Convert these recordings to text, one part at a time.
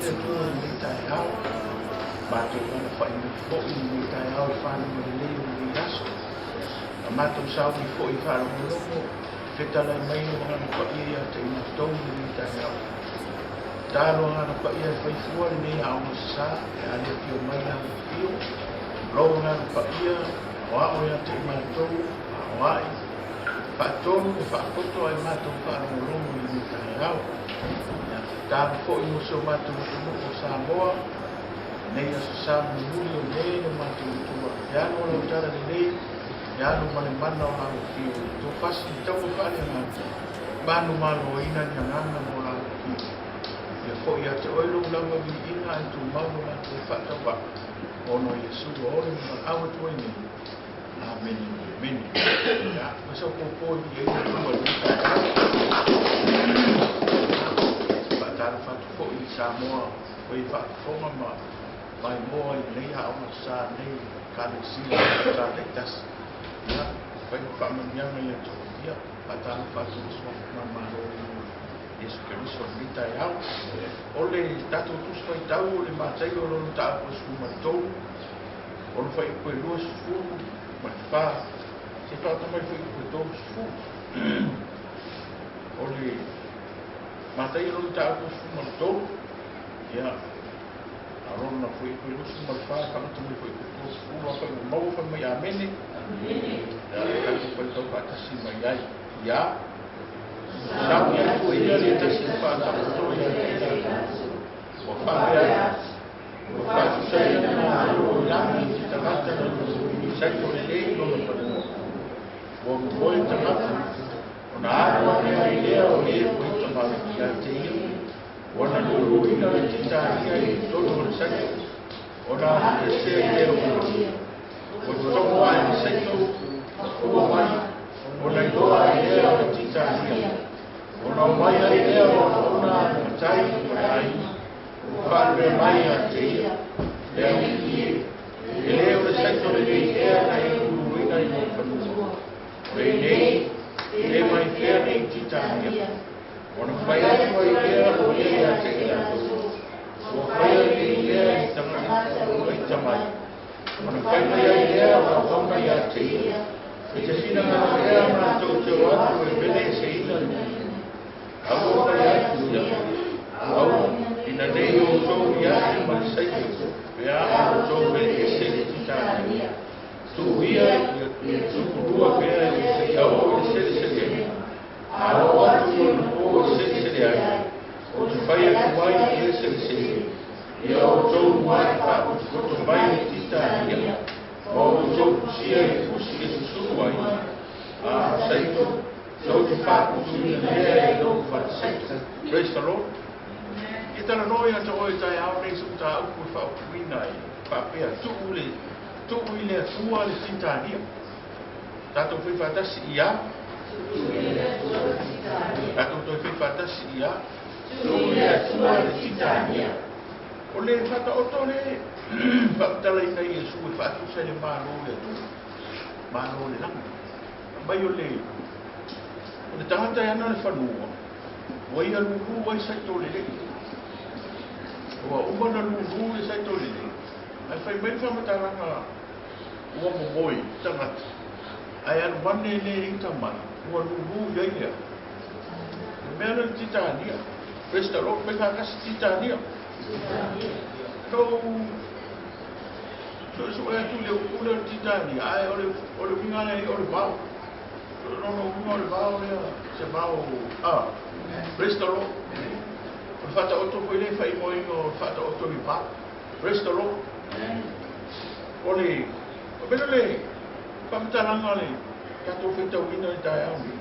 le Atua i lenei taeao, matou alafai mai foi i lenei taeao i faluga lelei o lenei aso. Na matou sauni foi i faalogologo, fetalai mai Lou Agaga Paia ia te i matou i lenei taeao. Tatalo Agaga Paia e fai fua lenei aoga sasa pe a le afio mai Lana afio. Lou Agaga Paia e aoao ia te i matou, aoai, faatonu ma faapoto ai matou faalogologo i lenei taeao. Ia tatalo foi mo si o matou atunuu o Samoa, lenei aso sa mulimuli o Me lo matou Atua. E alu o lau tala lelei, e alu ma le mana o lau afio. Ia tofasi i taua faaleagaga, manumaloina ni agaga mo lau afio. Ia foi ia te oe lou lava viiga ae tumau lo matou faatauvaa, ona o Iesu ua ole ma valaau atu ai nei. Amene ma le amene. Ia, ma sau pōpō i ai le Atua i lenei taeao. Faatalofa atu foi i Samoa o e faafofoga ma maimoa i lenei aoga sa nei Ekalesia o sa taitasi. Ia, fai ma faamanuiaga ia te oe. Ia, faatalofa atu i le Suafa Manumalo o Iesu Keriso i lenei taeao. O le tatou Tusi Faitau o le Mataio o lona mataupu 13, Ona fuaiupu e 24, se faaoto mai fuaiupu e 30. O le Mataio lona mataupu 13, ia, a lona fuaiupu e 24, faaoto mai fuaiupu e 30, afai ua maua fai mai Amene. Amene. Ia, tatou faitau faatasi mai ai. Ia, sauni atu ia le tasi faataoto ia te i latou. Ua faapea atu. Ua faatusaina malo i lagi i se tagata na saito lelei lona fanua. Ua momoe tagata, ona alu ane ai lea o e ua ita mai ia te ia. Ua na luluina le titalia i totonu o le saito, ona alu ese ai lea o ia. Ua totogo ae le saito, ma fua mai, ona iloa ai lea o le titalia. Ona omai ai lea o ona matai ma le aiga. Ua faapea mai ia te ia, Le Alii e, e le o le saito lelei ea na e luluina i lou fanua? O lenei, e le mai fea nei titania. Ona fai atu ai lea o ia ia te i latou, Ua faia lenei mea i tagata ua ita mai. Ona fai mai ai lea o auauna ia te ia, E te finagalo ea matou te o atu e veleeseina le mea? A ua fai atu ia, Aua, ina nei outou iaʻu ma le saito, pe a outou veleese i le titania. Tuu ia ia tukulua pea seia oo i le seleseleina. A oo atu i ona po e selesele ai, ou te fai atu ai i ia selesele, ia outou muai faapotopoto mai le titania, ma outou tusia i fusi e susunu ai, a o saito, Tou te faaputuina lea i lou falesaito. Praise the Lord. Ia talanoa ia te oe taeao nei se mataupu e faaupuina ai faapea, tuu le, tuu i le Atua le fitalia. Tatou fai faatasi ia. Tuu i le Atua le fitalia. Tatou toe fai faatasi ia. Tuu i le Atua le fitalia. O le faataoto le faamatalaina i Iesu e faatusa i le Malo o le Atua, Malo o le lagi. Mai o le o le tagata e ana le fanua, ua ia lulu ai saito lelei. Ua uma na lulu le saito lelei, ae fai mai le faamatalaga ua momoe tagata, ae alu ane le ita mai, ua lulu i ai le a. Le mea lea o le titania. Praise the Lord, fai faatasi titania. No, Suesue atu i le upu lea o le titania, ae o le, o le uiga lea ia o le vao. O lona uiga o le vao lea, se vao, a, praise the Lord. O le faataoto foi lea e faaigoaina o le faataoto i le vao. Praise the Lord. O le, o mea le faamatalaga le tatou faitauina i le taeao nei.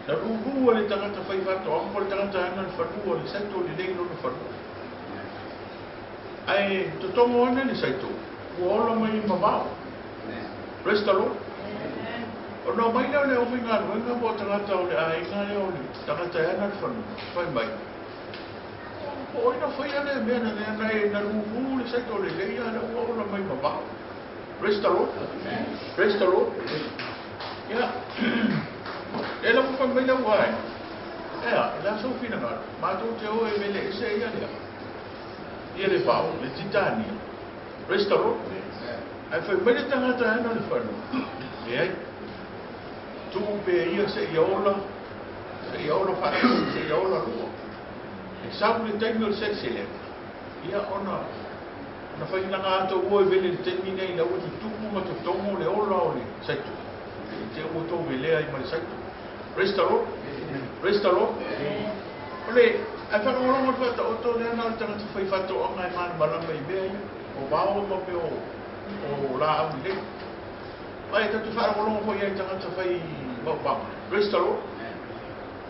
Na lulu e le tagata fai faatoaga po o le tagata e ana le fanua, le saito lelei lona fanua. Ae totogo ane le saito, ua ola mai i mamao. Praise the Lord. Ona omai lea o le aufaigaluega po o tagata o le aiga lea o le tagata e ana le fanua, fai mai, Po o ai na faia lea mea na lea na e na lulu le saito lelei a lea ua ola mai mamao. Praise the Lord. Praise the Lord. Ia, e lava fai mai lau aiga, ea, o le a sou finagalo, matou te o e veleese ia lea. Ia le vao, le titania. Praise the Lord. Ae fai mai le tagata e ana le fanua, Leai, tuu pea ia seia ola, seia ola faatasi, seia ola lua. E sau le taimi o le seleselega, ia ona ona failaga atu ua e vele i le taimi nei ina ua tutupu ma totogo le ola o le saito. I te ua tou velea ai ma le saito. Praise the Lord. Praise the Lord. O le, ae faalogologo le faataoto lea na o le tagata fai faatoaga e malamalama i mea ia, o vao ma mea o, o laau lelei. Ae tatou te faalogologo foi i tagata fai maumaga. Praise the Lord.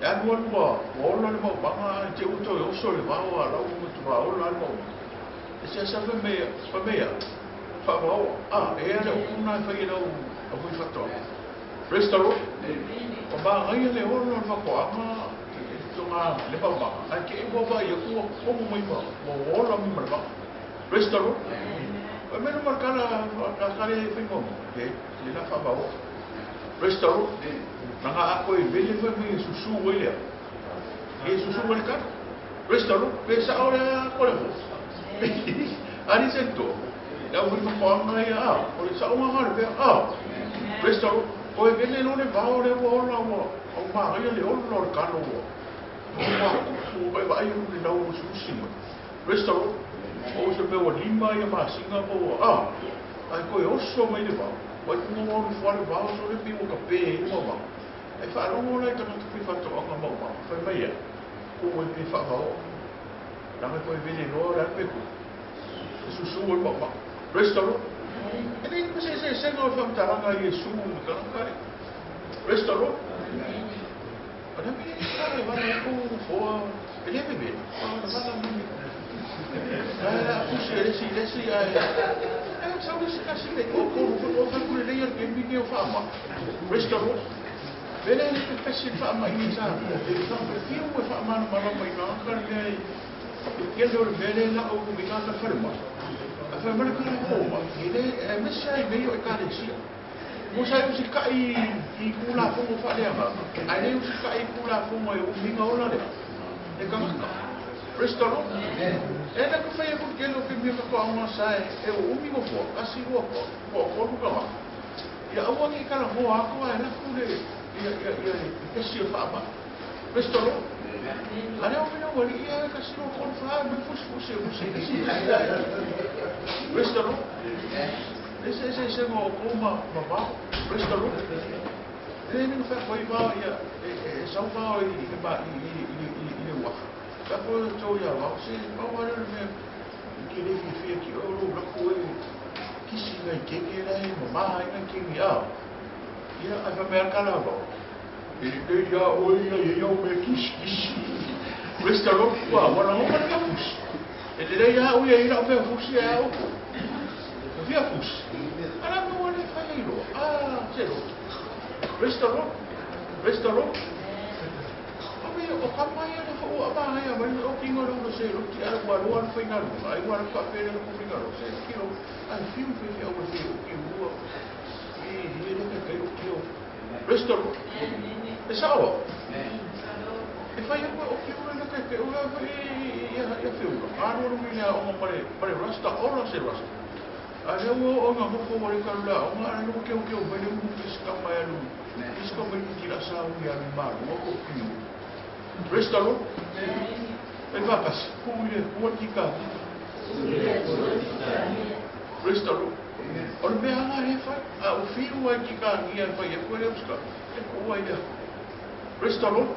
E alualu ua, ua ola le maumaga ae te ua toe oso le vao a lau ua matua ola lava le maumaga. E seasea fai mai, fai mai a, faavaoa, a, e ea le upu lena e fai e le au, au fai faatoaga. Praise the Lord. Ua manaia le ola o le faatoaga i le toga le maumaga, ae te i ua vaai atu ua totogo mai ma ua ola mai ma le vaa. Praise the Lord. Fai mai luma le tala a kale e fai muamua, e le la faavaoa. Praise the Lord. Na nga a koe vele fai mai e susu ai lea. E susu ai le tala. Praise the Lord. Pe sao le a koe le Ari se to. Le au faatoaga ia, a, o le saoga nga le mea, a. Praise the Lord. Koe vele lo le vao lea ua ola ua au manaia le ola o le kalo ua ua kupu ua vaai atu le lau usiusi mai. Praise the Lord. O se mea ua lima ia masina ma ua, a, ae toe oso mai le vao. Ua iuga ua alu fua le vao sole pei ua kape ai le mau vao. Ae faalogo la i tagata fai faatoaga mau vao, fai mai a, ko ue pe faavaoa. Leaga toe vele loa o le a le mea koe. E susu ai maumau. Praise the Lord. E leai ma se eseesega o le faamatalaga a Iesu i tagata alii. Praise the Lord. O le mea e kala e vala ai kou nofoa, e le vevela, a o le vala mai le Ae a fusi e le isi i le isi, ae e sau le isi kasi le o kou nofoa, o fai kule lei a le taimi nei o faamai. Praise the Lord. Mea lea e le pepesi le faamai i Samoa, e fiu e faamalamalama i tagata le mea e I le tele o le mea lea la ou i gata falemai, ae fai mai le kala o mai, e le, aemaise lava i mea ia o Ekalesia. Mo sa e usitai i Tulafono faaleagaga, ae le usitai i Tulafono e umiga ola le, le tagata. Praise the Lord. E le ka fai aku le tele o ke mea faatoaga sa e, e uumi nofoa, tasi, lua, toatolu tagata. Ia aua ne i talanoa atu ae lafu le, ia, ia, ia le pepesi o le faamai. Praise the Lord. A lea o mea ua alii ia kasi lua tolu fa mai fusi fusi e fusi e si. Praise the Lord. E se se se mo ko ma ma va. Praise the Lord. E ni fa foi va ia e e sau va i i ma i i i i i le wafa. Ka ko to ia va se pa wa le me ke le fi fi ki o lo la ko e kisi ngai keke la e ma ma ngai keke a. Ia a fa me kala va. E lelei a oe ia e au mea kisikisi. Praise the Lord. Ua, ua lagona le mea fusi. E lelei a au ia i lau mea fusi e au. Fia fusi. Ala mea ua le fai ai loa. Ah, se loto. Praise the Lord. Praise the Lord. O me, o ka mai ana fo ua ma ai a mai o kinga lo no se loti a ua loa le whainga lunga. Ai ua le whapere le kuwhinga lo se kilo. Ai fiu fi fi au e fi o ki ua. I, i e le kai o ki o. Praise the Lord. E sao au. E whai aku e oki ua le kai kai ua i ia whiura. Āro rungi le aonga mare, mare rasta, ora se rasta. A lea ua o ngā hoko wale karu le aonga, a lea keu keu mai le unu fisika mai alu. Fisika mai ki la sa ui alu malu, ua ko piu. Praise the Lord. E whakasi, ku i le kua ki ka. Praise the Lord. O le mea anga he whai, a o whiu ai ki ka ngia e whai e koe le uska, e ko ai lea. Praise the Lord.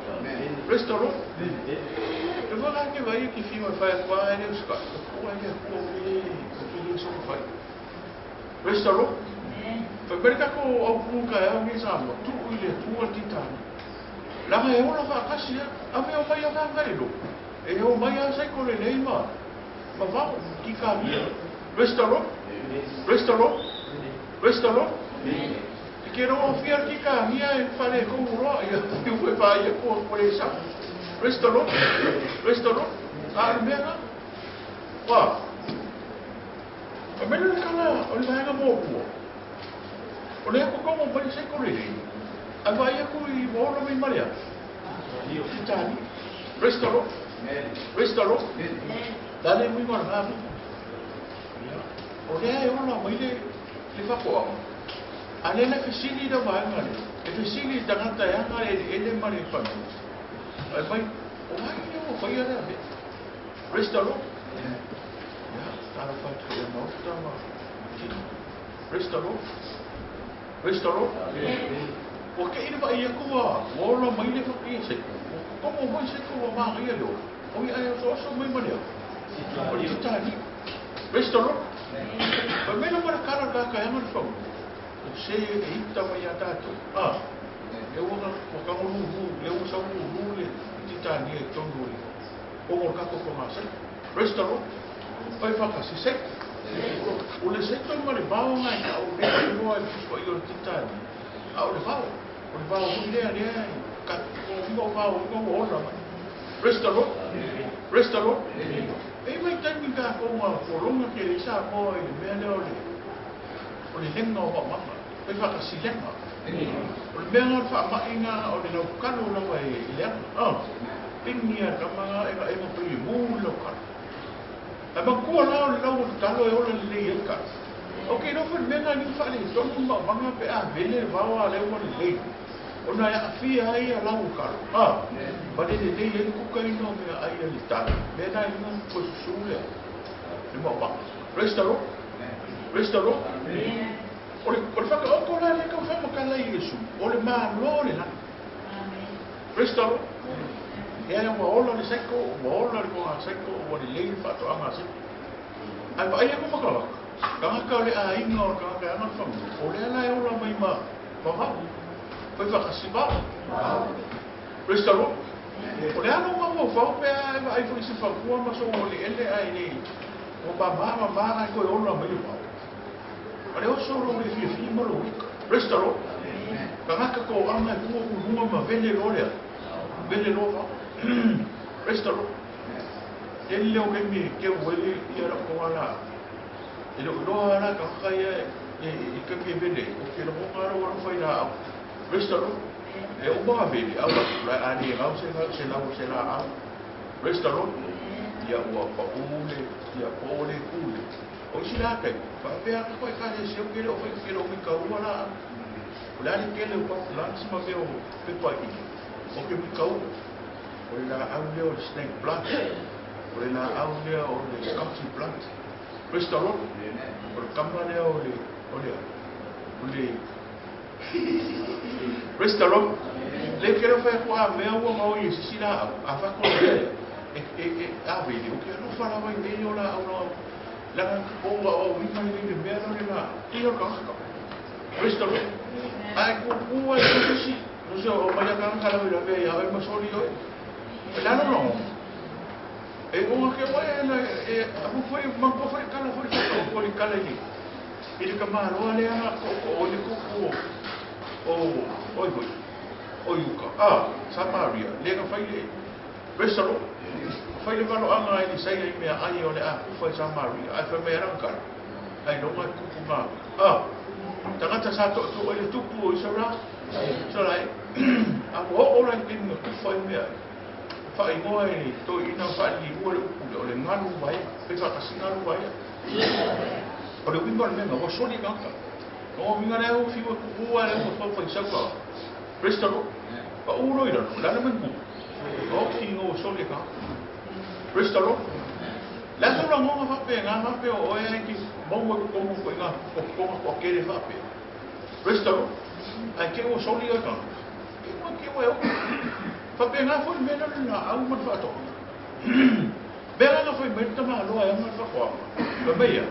Praise the Lord. E whaka ke vai e ki whiu ai whai a kua ai le uska, e ko ai lea kua o ke o ke le soko whai. Praise the Lord. Whai mere kako au pū ka e au ni Samoa, tu i le tua ti tāne. Langa e ola whakasi a, a mea o mai a whangai lo. E o mai a sai kore nei ma, ma vao ki ka mia. Praise the Lord. Praise the Lord. Praise the Lord. E ke roa fia ki ka hia e whare kou roa ia whiu e wha ia kua kore sa. Praise the Lord. Praise the Lord. A le mea nga. Wā. A mea le kala o le vaega mō kua. O le ako kongo mai se kore rei. A vai aku i waola mai marea. Titani. Praise the Lord. Praise the Lord. Tale mui ngā ngā mi. O lea e ola mai le whakoa. A le le fesili da vaenga le. E fesili tangata e anga le ele ma le whanu. Ai mai, o ai le o whaia lea me. Praise the Lord. Ia, tala whatu e mauta ma tino. Praise the Lord. Praise the Lord. O ke ina vai aku a, ola mai le whakia se. Komo mai se ko wa maa ia leo. O ia e oso oso mai ma leo. O le titani. Praise the Lord. Pa mena mara kara ka ka anga le whangu. O se e ita mai a tātou. Ah, le ua wakangolu hu, le ua samu hu le titani e tonu le. O ngol kako ko ngā se. Praise the Lord. Pai whakasi se. O le se tonu ma le vao ngai ka o le ingoa e pusua i o le titani. A o le vao. O le vao hui lea lea. Ka o ingo vao ingo o ona mai. Praise the Lord. Praise the Lord. E mai taimi ka ko ngā kolonga ke le sa moa i le mea lea o le lenga o mama. Pai whakasilenga. O le mea ngā wha mai ngā o le laukalo lawa e le anga. Ah, pingi a kamanga e ka e mapui e mū le laukalo. Ai makua la o le lau o le talo e ola le lei e ka. O ke no wha mea ngā ni wha le tonu ma manga pe a vele vao a leo le lei. O nā ia awhia ai a lau kalo. Ah, ma le le lei e kuka ino mea ai a le talo. Mea nā inga koe susu lea. Le mua manga. Praise the Lord. Praise the Lord. O le whaka oko la le kau whamakala i Yesu. O le mālo le lana. Praise the Lord. Ea ua ola le seiko, ua ola le konga seiko, ua le lei le whaatoanga seiko. Ai pa ai ako makawaka. Kangaka o le a inga o kangaka e anga le whangu. O le ala e ola mai ma vavau. Pai whakasi vau. Praise the Lord. O le alo ngā ua whau pea e wa ai whai se whakua maso o le ele ai le. O pa maa maa ai koe ola mai le vau. A le oso ro le fia fia malo ika. Praise the Lord. Kangaka ko anga e kua kulunga ma vele lo lea. Vele lo vau. Praise the Lord. E leo ke mi ke wele ia ra ko ala. E lo lo ala ka ka ia e ke mi vele. O ke lo ko ro ro fai la. Praise the Lord. E o ma vele au la ani ngau se ngau se la se la au. Praise the Lord. Ia ua pa ule ia pole kule. O si la kai. Fa pe a ko ka se se ke lo fai ke lo mi ka ua la. O la ni ke le pa la si ma me o pe pa i. O ke mi ka ua. O le la au leo le snake plant. O le la au leo o le scotty plant. Praise the Lord. O le kama leo o le o le o le Praise the Lord. Le ke lo fai ko a mea ua ngau i sisi la au. A fa ko le e e e a vele o ke lo fa la vai me o la au la la o wa o i mai le mea lo le la. Ti o ka ka. Praise the Lord. Ai ko ku ai ko sisi. No se o mai ka ka la la ve ya ai ma soli oi. La no no. E o ke wa e la e abu foi ma ko foi kala foi ko ko li kala ni. I le ka ma lo le ana ko ko o le ko ko o oi oi. O yuka. Ah, Samaria. Le ka fai le. Praise the Lord. Fai le valo anga i sai i mea ai o le a ku fai Samaria. Ai fai mea rangkara. Ai no mai kuku ngā. Ah, tangata sa to to le tupu o Israel. So lai. A o o lai ke ngā ku fai mea. Whai ngoa e toi ina whai li ua le upu le o le ngalu vai. Pe whakasi ngalu vai. O le winga o le menga, o soli ngaka. O winga leo fiwa kukua leo o whai whai sauka. Praise the Lord. Pa uro ira, lana mai kuku. O ki ngō soli ngaka. Praise the Lord. La solo ngonga whape, ngā whape o oe ai ki maua ku kongo ko ngā ko konga ko kere whape. Praise the Lord. Ai ke o soli ngaka. Ke mo ke o e o. Whape ngā whai mena le ngā au man whaatoa. Mea ngā whai mena tama aloa e man whakoa. Ka meia.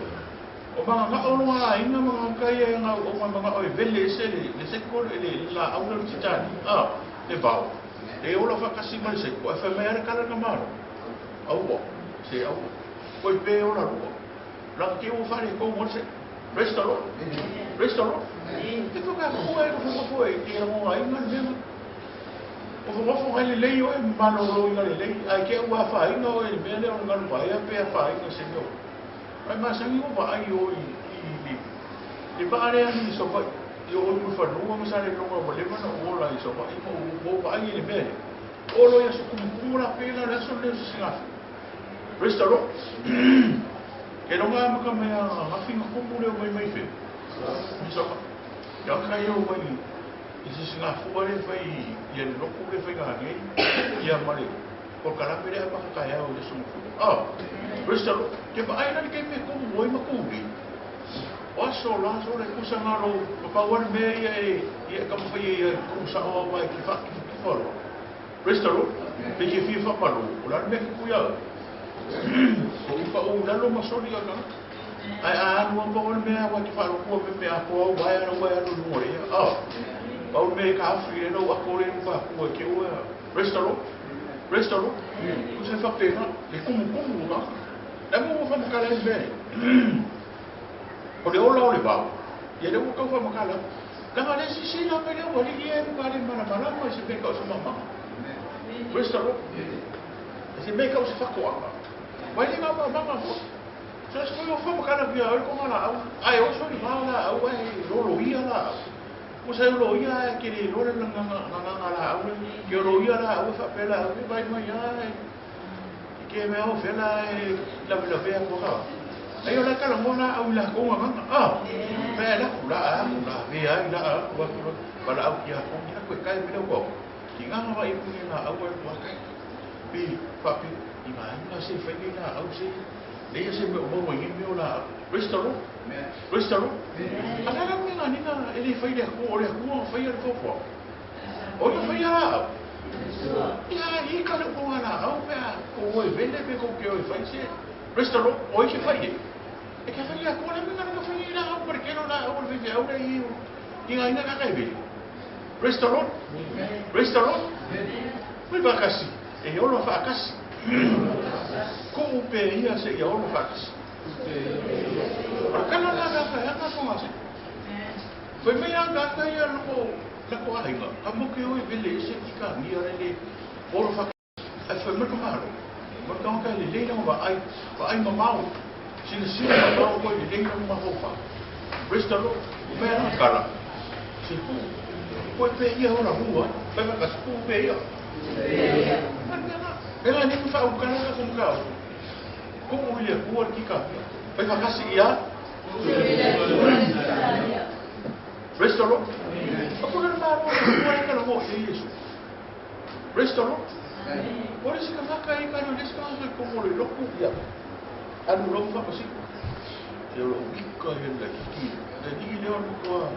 O mga ngā olo ngā inga mga kai e ngā o mga o e vele se le seko le la au le titani. Ah, le vao. E ola whakasi mai seko. E whai mea re kala ngā maro. Aua. Se aua. Koi pe ola rua. La ke o whare ko mo se. Praise the Lord. Praise the Lord. Te whaka kua e whakafua e te rango ai ngā mea. O whakafua le lei o e maloro i ngā le lei. Ai ke ua whainga o e mea leo ngā waia pe a whainga se meo. Ai masangi o wa ai o i le paare ani i sopai. I o oi whanua ma sare longa wa lewa na o la i sopai. I mo o wa ai le mea le. Olo ia su kumu la pela le aso le singa. Praise the Lord. Ke longa maka mea ngafinga kumu leo mai mai fe. So, ya ka yo mai i se singa fu le fai ia le loku le fai ga nei ia mare ko kala pele apa ka ya o le sumu fu. Ah, praise the Lord. Ke ba ai na ke me kumu oi makuri. O so la so le kusa ngalo ko pa wan me ia e ia ka fai ia ku sa o wa ki fa ki fa lo. Praise the Lord. Pe ke fi fa malo. O la me ku ya. O ki fa o la lo masoli ka. Ai a no pa wan me wa ki fa lo ku me me a ko wa ya wa ya no le. Ah. Pa me ka fi le no wa ko le pa ku ke o. Praise the Lord. Praise the Lord. Ku se fa pe na le kumu kumu ka. La mo fa mo ka le me. O le ola o le vao. Ia le ua kau whamakala. Langa le sisi la me leo wali ia e muka le mana mana mo se meka o se mama. Praise the Lord. Se meka o se whakoanga. Wai le ngā mama fo. So se koe o whamakala pia au ko ngā au. Ai o so ni vao la au ai lolo ia la au. O se lolo ia e ke le lolo nga nga nga nga la au. Ke lolo ia la au whapela au vai mai ai. Ke mea o whela e la la vea ko ka. Ai o la kala mona au la ko nga ah. Pe la la la ve ai la wa ku ba la au kia ko ni ko kai me ko. Ki nga wa i ku ni na au e wa kai. Pi pa pi i ma nga se fa ni na au se. Le se me o mo ni me o la. Praise the Lord. Praise the Lord. Ala la me nga ni na e le fa ile ko o le ko fa ile fo fo. O le fa ia. Ia i ka le ko la au pe ko o vele pe ko ke o fa se. Praise the Lord. O ke fa ile. E ke whai a kore me ngana ka whai la au pare kero la au le whai au le i i ngā ina kaka e vele. Praise the Lord. Praise the Lord. Ui whakasi. E olo whakasi. Ko upe ia se ia olo whakasi. Ora kana la ka whai anga konga se. Whai mei a kaka ia loko lako ahinga. Ka moke oi vele e se ki ka ngia rele olo whakasi. Ai whai maka mahalo. Maka waka le leina wa ai mamau. Sina sina ma ko le leina ma hofa. Praise the Lord. Me ana kala. Se ku. Ko pe ia ora hua. Pe ka ku pe ia. Ela ni fa u kala ka ka. Ko o ile ku ki ka. Pe ka kasi ia. Praise the Lord. Ko le ma ro ko le ka mo Yesu. Praise the Lord. Ore se ka ka i ka le ska ko mo le loku ia. Alu lo fa pasi. Te lo ka he la ki. Te ni le o ko.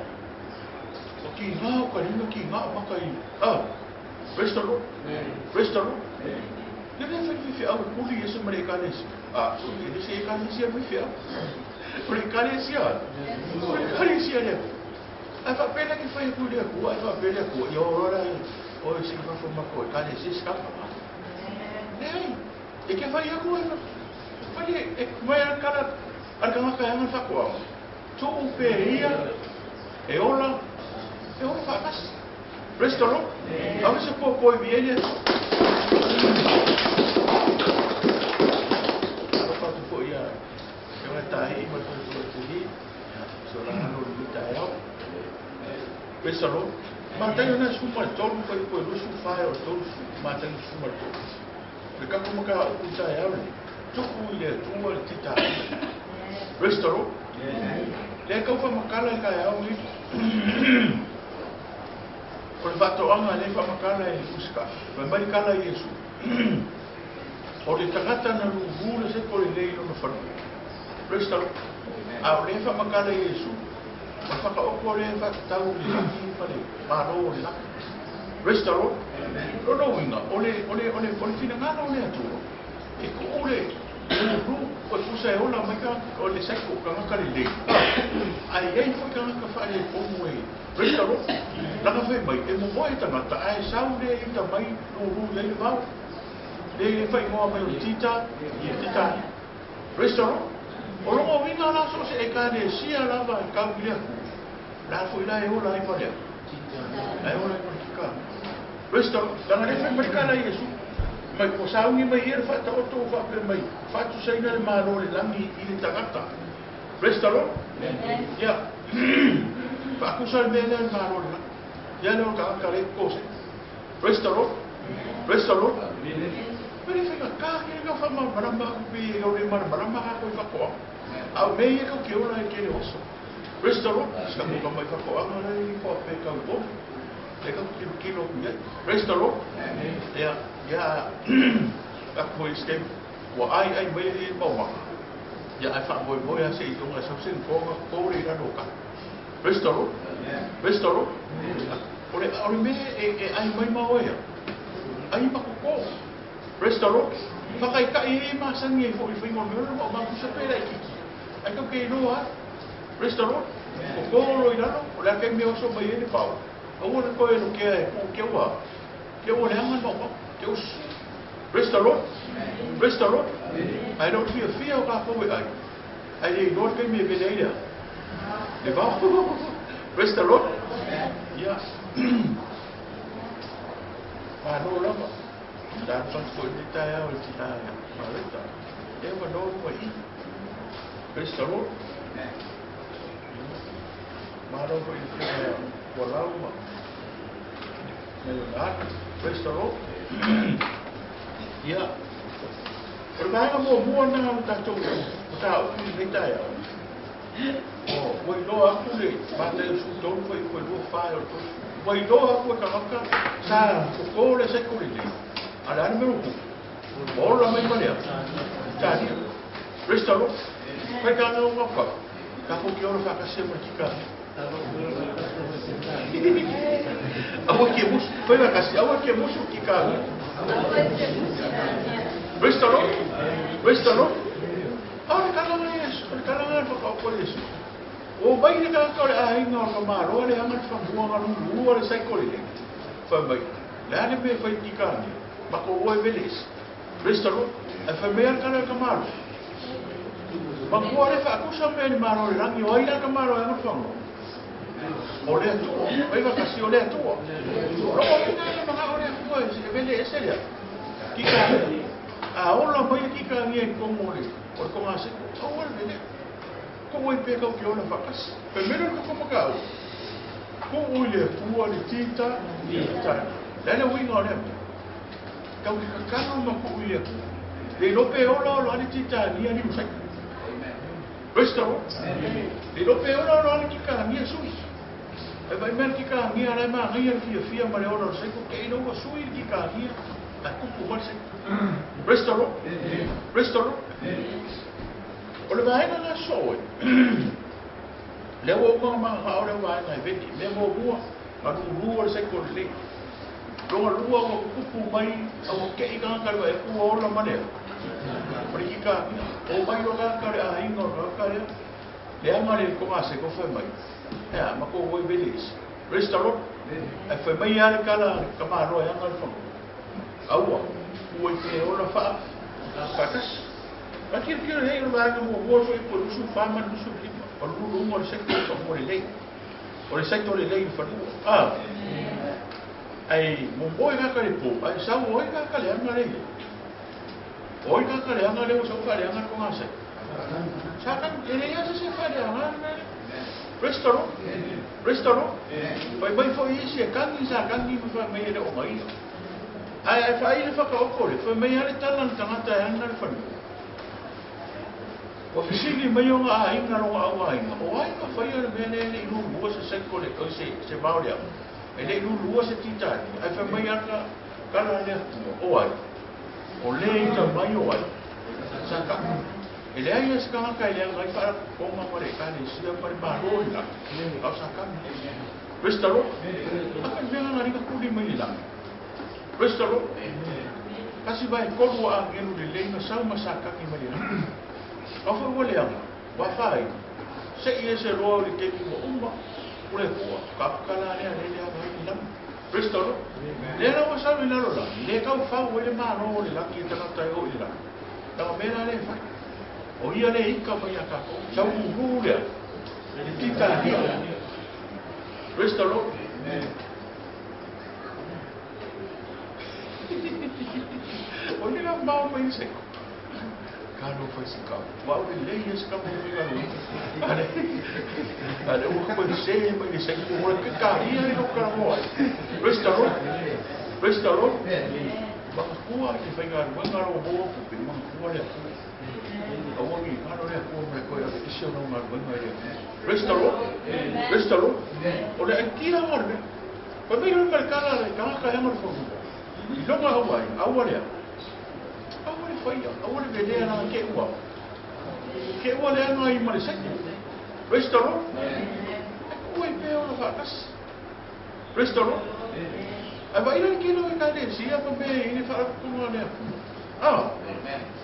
O ki ngā o ka ringa ki ngā maka i. Ah. Praise the Lord. Praise the Lord. Le le fa fi au kuli e se mare ka les. Ah, le se ka les ia mi fi au. O le ka les ia. O le ka les ia le. A fa pena ki fa ku le ku, a fa pena ku. Yo ora o se fa fa ma ko ka les se ka fa. Nei. E ke fa ia ku e Fai e mai a kala a ka ka hanga fa ko. Tu pe ia e ola fa kas. Praise the Lord. A se po po viene. A pa tu po ia. E wa ta hi ma tu tu tu hi. So la no lu ta ya. Praise the Lord. Ma ta yo na su ma to lu ko lu su fa o to ma ta su ma to. Le ka ko ka o ta ya le. Tuku ile tua le tita. Praise the Lord. Le kau fa makala ka ya o ni. O le whatoanga le fa makala e uska. Mai mai kala Yesu. O le takata na luhu le se ko le lei no whanu. Praise the Lord. A o le fa makala Yesu. O whaka oko le fa tau le laki pa le maro le laki. Praise the Lord. O no winga. O le o le o le o le whina o le atua. E ko ole lu o kusa e ola mai ka o le seko ka ngaka le lei. Ai ai fo ka ngaka fa le pomo e. Praise the Lord. Langa fai mai e mo e tangata ai sau le i ta mai lu lu le vau. Le fai ngoa mai o tita, tita. Praise the Lord. O longo winga la so se e ka le sia lava e kau ile ku. La fo ila e ola i pa le. Ai ola i pa ka. Praise the Lord. Langa le fai mai ka la Yesu. Mai ko saungi mai ia fa ta oto fa pe mai fa tu saina le malo le langi i le tangata. Praise the Lord. Ya. Fa ku sa me le malo le. Ya le ka ka le ko se. Praise the Lord. Praise the Lord. Pele whainga kā ke ka whama marama aku pe e ore mara marama ka koe whakoa. Au me ia kau ke ola e kere oso. Praise the Lord. Ska mo ka mai whakoanga rei ko pe kau bom. E kau kilo kilo ku ia. Praise the Lord. Ia, ia, aku i skem. Ua ai ai mai e mau maka. Ia ai wha moi moi a se i tonga sau sen konga kore i rano ka. Praise the Lord. Praise the Lord. Ore, ore me e ai mai mau ea. Ai makoko. Praise the Lord. Whakaikai e masangi e fo i whaingo me ora ma kusa pera i kiki. Ai kau ke iloa. Praise the Lord. Ko kōro i raro, o lea kai mea oso mai e le pao. Aua le koe no kea e ku ke ua. Ke ua le anga no pao. Ke us. Praise the Lord. Praise the Lord. Ai rau fia fia o ka koe ai. Ai e iloa kai me vele ai lea. Le vao. Praise the Lord. Ia. Malo lava. Tā whatu i te tae au i te tae mareta. E wa no rua i. Praise the Lord. Malo ko i te mea ua lauma. Nei o nā. Praise the Lord. Ia. O le vaega muamua na o tātou o tā upu i nei tae au. O, ua iloa aku le Mateo 13 foi foi lua whae o le 30. Ua iloa aku e kangaka sa koko le saiko lelei. A le a le mea ua kupu. Ua ola mai ma lea. Italia. Praise the Lord. Fai ka ngau ngau kau. Ka ko ki ora whakasia ma ki ka. Aua ki e musu. Fai whakasia. Aua ki e musu ki ka. Praise the Lord. Praise the Lord. Ao le kalanga Iesu. O le kalanga le whakaoko Iesu. O mai le kaka o le āinga o ka māroa le hanga le whamua ngā lulu o le saiko lelei. Fai mai. Le a le mea whai ki ka ngia. Ma ko oe vele ese. Praise the Lord. Ai whai mai a le kala ka māroa. Ma kua le whaakusa mea ni māroa le rangi o ai la ka māroa e ngā whango. O le atua. Mai wakasi o le atua. Rongo mai nā le mga o le atua e vele ese lea. Ki ka ngia. A ola mai le ki ka ngia i kongo le. O le konga seko. Aua le vele. Ko oi pe kau ki ona whakasi. Pe mera ko ko makau. Ko oi le atua le tita. Tita. Le le uinga o le atua. Kau ki kakanga ma ko oi le atua. Le lope ola ola ale tita nia ni usai. Praise the Lord. Le lope ola ola ale ki ka nia sui. Ai vai mea ki ka nia lai ma ngai le fia fia ma le ola o saiko ke ina ua sui ki ka nia. Ai kupu ma le saiko. Praise the Lord. Praise the Lord. O le vaega la so e. Le ua uma ma ha o le vaega e veni. Mea muamua, ma lulu o le saiko le lei. Longa lua ua kupu mai a ua kei kangaka le vae ua ola ma lea. O le ki ka nia. O mai o kangaka le āinga o kangaka lea. Le anga le konga se ko whai mai. Ea, ma ko oi vele isi. Praise the Lord. Ai whai mai a le kala ka māroa e anga le whango. Aua, ua i te ola wha, whakasi. Ka kiro kiro hei o le vaega muamua foi po lusu wha ma lusu lima. O le lulu unga o le saito o whango le lei. O le saito le lei i whanua. Ah. Ai, momoe kaka le pō, ai sau oi kaka le anga le ia. Oi kaka le anga le o sau wha le anga le konga sai. Sa kan, e le ia se se wha le anga le. Praise the Lord. Praise the Lord. Pai mai foi isi e kangi sa kangi ma wha mai e le o mai ia. Ai ai wha i le whakaoko le, wha mai ale tala le tangata e anga le whanua. Ua fesili mai o ngā āinga ronga au āinga, o ai ka whai o le mea lea le i lulua se saiko le, o se, se Māori au. E le i lulua se titani, ai whai mai aka kala le atua, o ai. O le ita mai o ai. Sa ka. E le ai e se kangaka e le anga i whaara konga ma le ekalesia ma le Māro i langa. Au sa ka. Praise the Lord. Aka i mea ngā ringa kuli mai i langa. Praise the Lord. Kasi vai kolu a angelu le lei na sau ma sa kaki mai i langa. Au whai ua le anga, wa whai. Se i e se roa o le keiki ua uma, o le hua, ka pukala lea le lea mai i langa. Praise the Lord. Lea la ua sau i lalo langi, le kau whau e le māro o le langi e tangata e o i langi. Tanga mea la le whai. O ia le ika mai a kākou, sau uru lea, le tita hia. Praise the Lord. O le la mao mai se. Ka no fai se kau. Wa o le lei se kau mo ka no. Ale. Ale o ko se mai se ko mo ke ka ia le ka mo. Praise the Lord. Praise the Lord. Makatua i te whainga ruenga ro mō ku pe makatua le atua. Aua ni ngaro le atua mai koe ave isi o ngā ruenga i le. Praise the Lord. Praise the Lord. O le aitia ngā le. Pa mei hoi mai kala le kanga ka hanga le whanua. I longa aua ai, aua lea. Aua le whaia, aua le velea nanga ke ua. Ke ua le anga i male seke. Praise the Lord. Ua i pēo na whaakasi. Praise the Lord. Ai vai le kilo e ka le sia pa me i le whaaraputunga le atua. Ah.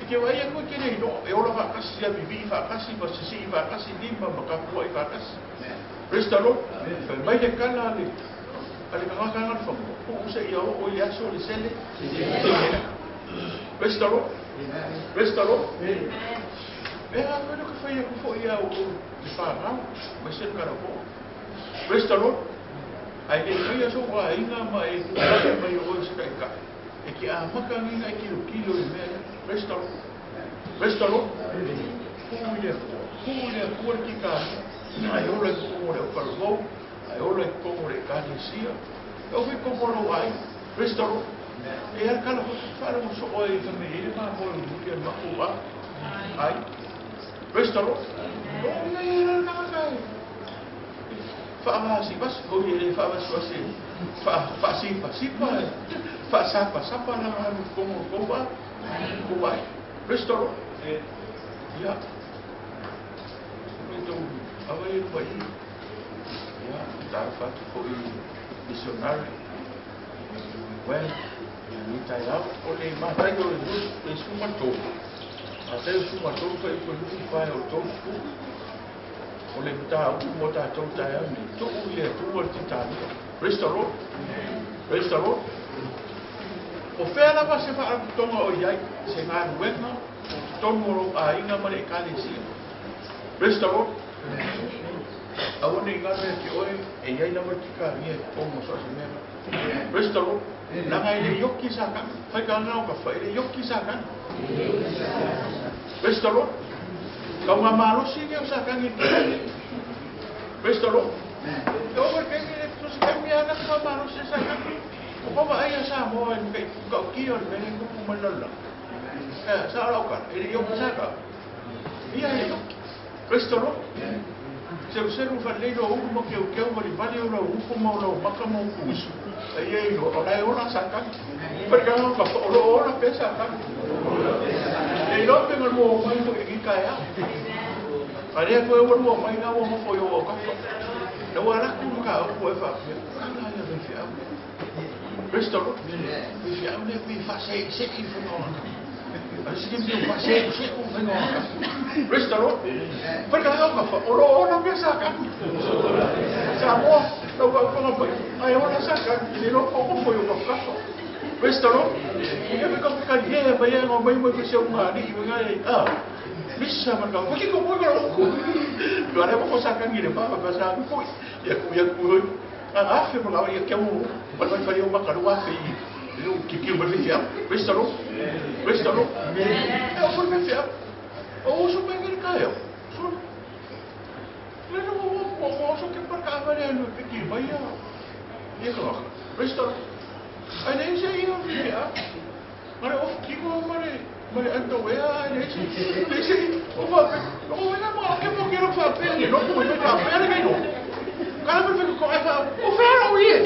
E ke vai aku ke nei no e ola whaakasi a vivi whaakasi ma sisi whaakasi lima ma kapua i whaakasi. Praise the Lord. Fai mai le kala le ale ka ngaka ngā whango. Ku use ia o i aso le sele. Praise the Lord. Praise the Lord. E a koe ka whai aku fo ia o le whanau, mai se kara po. Praise the Lord. Ai le whai aso wa inga ma e kura mai o se kai ka. E ki a maka nginga e kilo kilo i mea. Praise the Lord. Praise the Lord. Hui le atua. Hui le atua le ki ka. Ai ola i kongo le o. Ai ola i kongo le kānesia. E o hui kongo ro ai. Praise the Lord. E ara kala whaara mo so oe i whame ere mā moe o muri an mako a. Ai. Praise the Lord. O ia ia ra nanga kai. Whaavasi bas, o ia le whaavasi wasi. Whaasipa sipa. Whaasapa sapa na haru kongo kowa. Kowa. Praise the Lord. Ia. Me tau awai e pai. Ia, tā whatu fo i missionary. Well, ia ni tai au, o le mātai o le suma tō. Mātai o suma tō whai koe lufu whai o tō fu. O le mta au mo tā tō tai au ni. Tō u le atua le titania. Praise the Lord. Praise the Lord. O whea lava se whaaraputonga o iai, se ngā ruenga, o tonu o rau āinga ma le ekalesia. Praise the Lord. Aua nei ngā mea ki oe, e iai lava ki ka ria e kongo so se mea. Praise the Lord. Nanga i le yoki sa kanga. Whai ka ngau ka whai le yoki sa kanga. Praise the Lord. Kau ngā malosi ke o sa kangi. Praise the Lord. E o kei le tusi kei mea na ka malosi sa kangi. O pawa ai a sa moa e kei kau ki o le mele kupu malala. Sa rau ka, e le yoki sa ka. Ia le yoki. Praise the Lord. Seru seru whalei o uru ma keu keu wali wali o lau upo ma o lau maka ma o kuisu. Ai ei o lai ola sa kangi. Whai ka ngau ka wha olo ola pe sa kangi. E ilo pe ngā lua o mai fo i ka ea. A rea koe ua lua mai ngā ua mofo i o kapa. Na ua raku ma ka au e whapea. Kana ia me whiau lea. Praise the Lord. Me whiau lea pe whase se i whangawa. A se ke me whase se i whangawa. Praise the Lord. Whai ka ngau ka wha olo ola pe sa kangi. Sa moa. Lau ka whanga pai. Ai ola sa kangi. Le lo poko fo i o kapa. Praise the Lord. Ia me ka kari he mai e ngā mai mai ko se unga ni i ngā e. Ah. Misa man ka whaki ko moe o ku. Ko are mo sa kangi le pa pa sa ku. Ia ku ia ku hoi. A afe mo ia ke mo. Mai mai whai o maka ro afe i. Le ki ki mo fi. Praise the Lord. Praise the Lord. E o mo fi. O so mai ngere ka yo. So. Le no mo mo so ke pa ka vare no pe ki mai ia. Ia ka. Praise the Lord. Ai nei se ia fi a. Mare of ki ko mare mare ando wea nei se nei se o fa pe o ina mo ke mo ke ro fa pe ni no mo fa pe le no. Kana pe ko e fa o fa ro ie.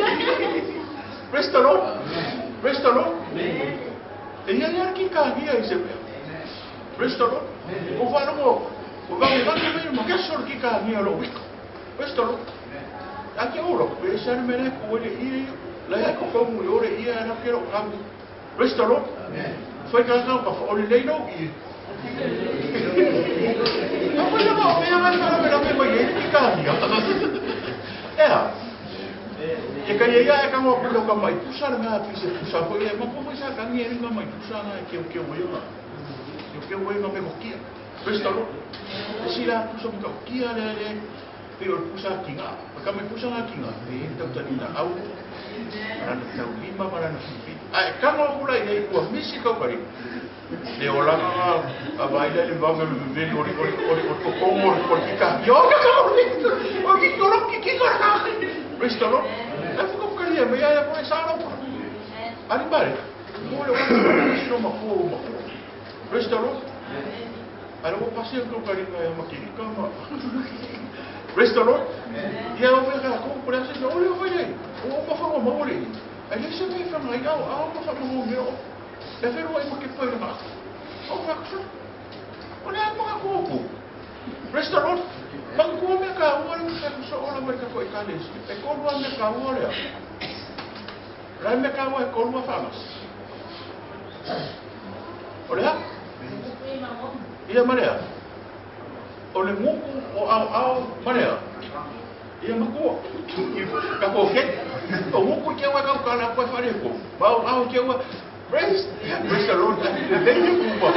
Praise the Lord. Praise the Lord. E ia ia ki ka ia i se pe. Praise the Lord. O fa no o va me va me mo ke so ki ka ia ro wiko. Praise the Lord. A ke oro pe sa me le ko le ia la ko ko mo ore ia na ke ro ka. Praise the Lord. Whai ka ngau ka wha ore lei no i. A whai lama o mea ngai whara mera me mai e ki ka hia. Ea. E kai ia e ka ngau kuro ka mai pusa le mea pise pusa hoi e mako mai sa kangi e ringa mai pusa ngā e keo keo e ngā. Keo keo e ngā me hokia. Praise the Lord. E sila pusa mo ka hokia le le. Pe o pusa ki ngā. Ka mai pusa ngā ki ngā. E he tautani na au. Marana tau lima, marana fifi. Ai, kanga o kula i ua misi kau kari. Le olanga ngā, a vaila le vanga le veveli ori ori ori ori kokongo ori ori ki ka. Yo ka ka ori ori ki ori ki ki ka. Praise the Lord. Ai fuka fuka ria, me ia koe sa rau. Ali mare, mo le wa si no makua o makua. Praise the Lord. Ara o pasi ko karinga e makirika ma. Praise the Lord. Ia o ka ko por asa o le o le. O ma fa mo le. Ai le se me fa ngai au au ma fa mo me o. E fero ai ma ke pa ma. O ka ko. O le ma ko ko. Praise the Lord. Mang ko me ka o le ka so o la me ka ko i ka le. E ko ro me ka o le. Rai me ka o e ko ro fa mas. O le ha? Ia marea. O le nguku o au au marea. Ia makua. Ka ko ke. O nguku ke wa ka ka la ko whare ko. Au au ke wa. Praise, praise the Lord. Le le ku pa.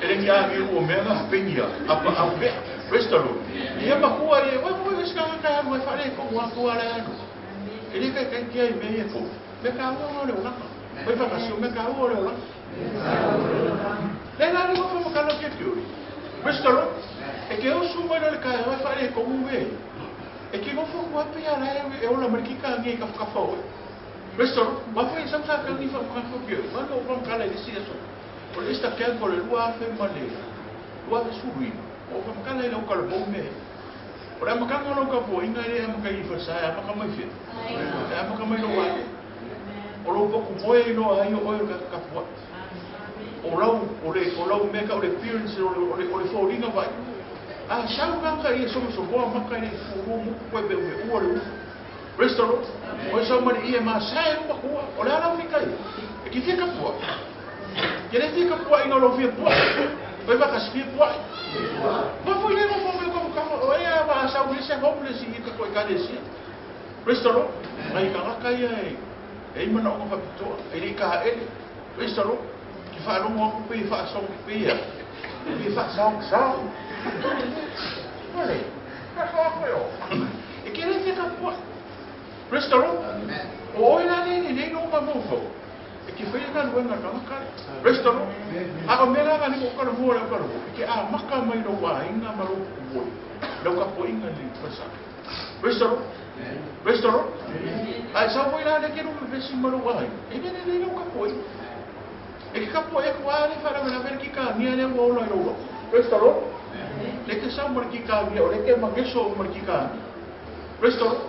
E le kia ngi o mea nga penia. Apa au pe. Praise the Lord. Ia makua ia wa ko ska ka ka whare ko wa ko ala anu. E le ka ka kia i me ko. Me ka o le o laka. Me fa ka me ka o le o laka. Le la le fa ka lo ke teori. Praise the Lord. E ke o su mai le ka e whare ko uwe. E ke ngofo ku ape ia la e ola marikika ngi ka whakawha oe. Praise the Lord. Ma whai sam sa ka ni wha whakawha ki oe. Mano o whamkala i si aso. O le ista kia ko le rua awhe ma le rua awhe suruina. O whamkala i lau ka le mou me. O le amakanga lau ka pua inga i le amaka i whasae amaka mai whia. E amaka mai lo wale. O lau poku moe i loa ai o oe ka kapua. O lau, o le, o lau meka o le appearance o le, o le, o le fōringa vai. A sau kaka ia somo somoa maka i le furu muku koe me ue ua le ua. Praise the Lord. O sau mari ia ma sae o makua. O le ala fika ia. E ki fia kapua. Ke le fia kapua ina lo fia pua. Oi waka si fia pua. Ma fui le mo me ko ka o ia ma sau le se homeless i ka ko i ka le sia. Praise the Lord. Mai ka ngaka ia e. E mana o ka pitoa. E le ka ele. Praise the Lord. Ki wha rongo aku pe wha song pe ia. Pe wha song song. Ole. Ka wha koe o. E ke le fia kapua. Praise the Lord. O oi la le le no ma mofo. E ke whaia ka luenga ka maka. Praise the Lord. A o mera ka ni o ka mua le ka ro. E ke a maka mai ro wa inga ma ro ku. Lau ka po inga ni pasa. Praise the Lord. Praise the Lord. Ai sa foi la le ke ro me vesi ma ro wa. E le le ro ka po. E ke ka po e ku a le fara me la ver ki ka ni ale wo lo ro. Praise the Lord. Le ke sa mo ki ka ni o le ke mangeso mo ki ka. Praise the Lord.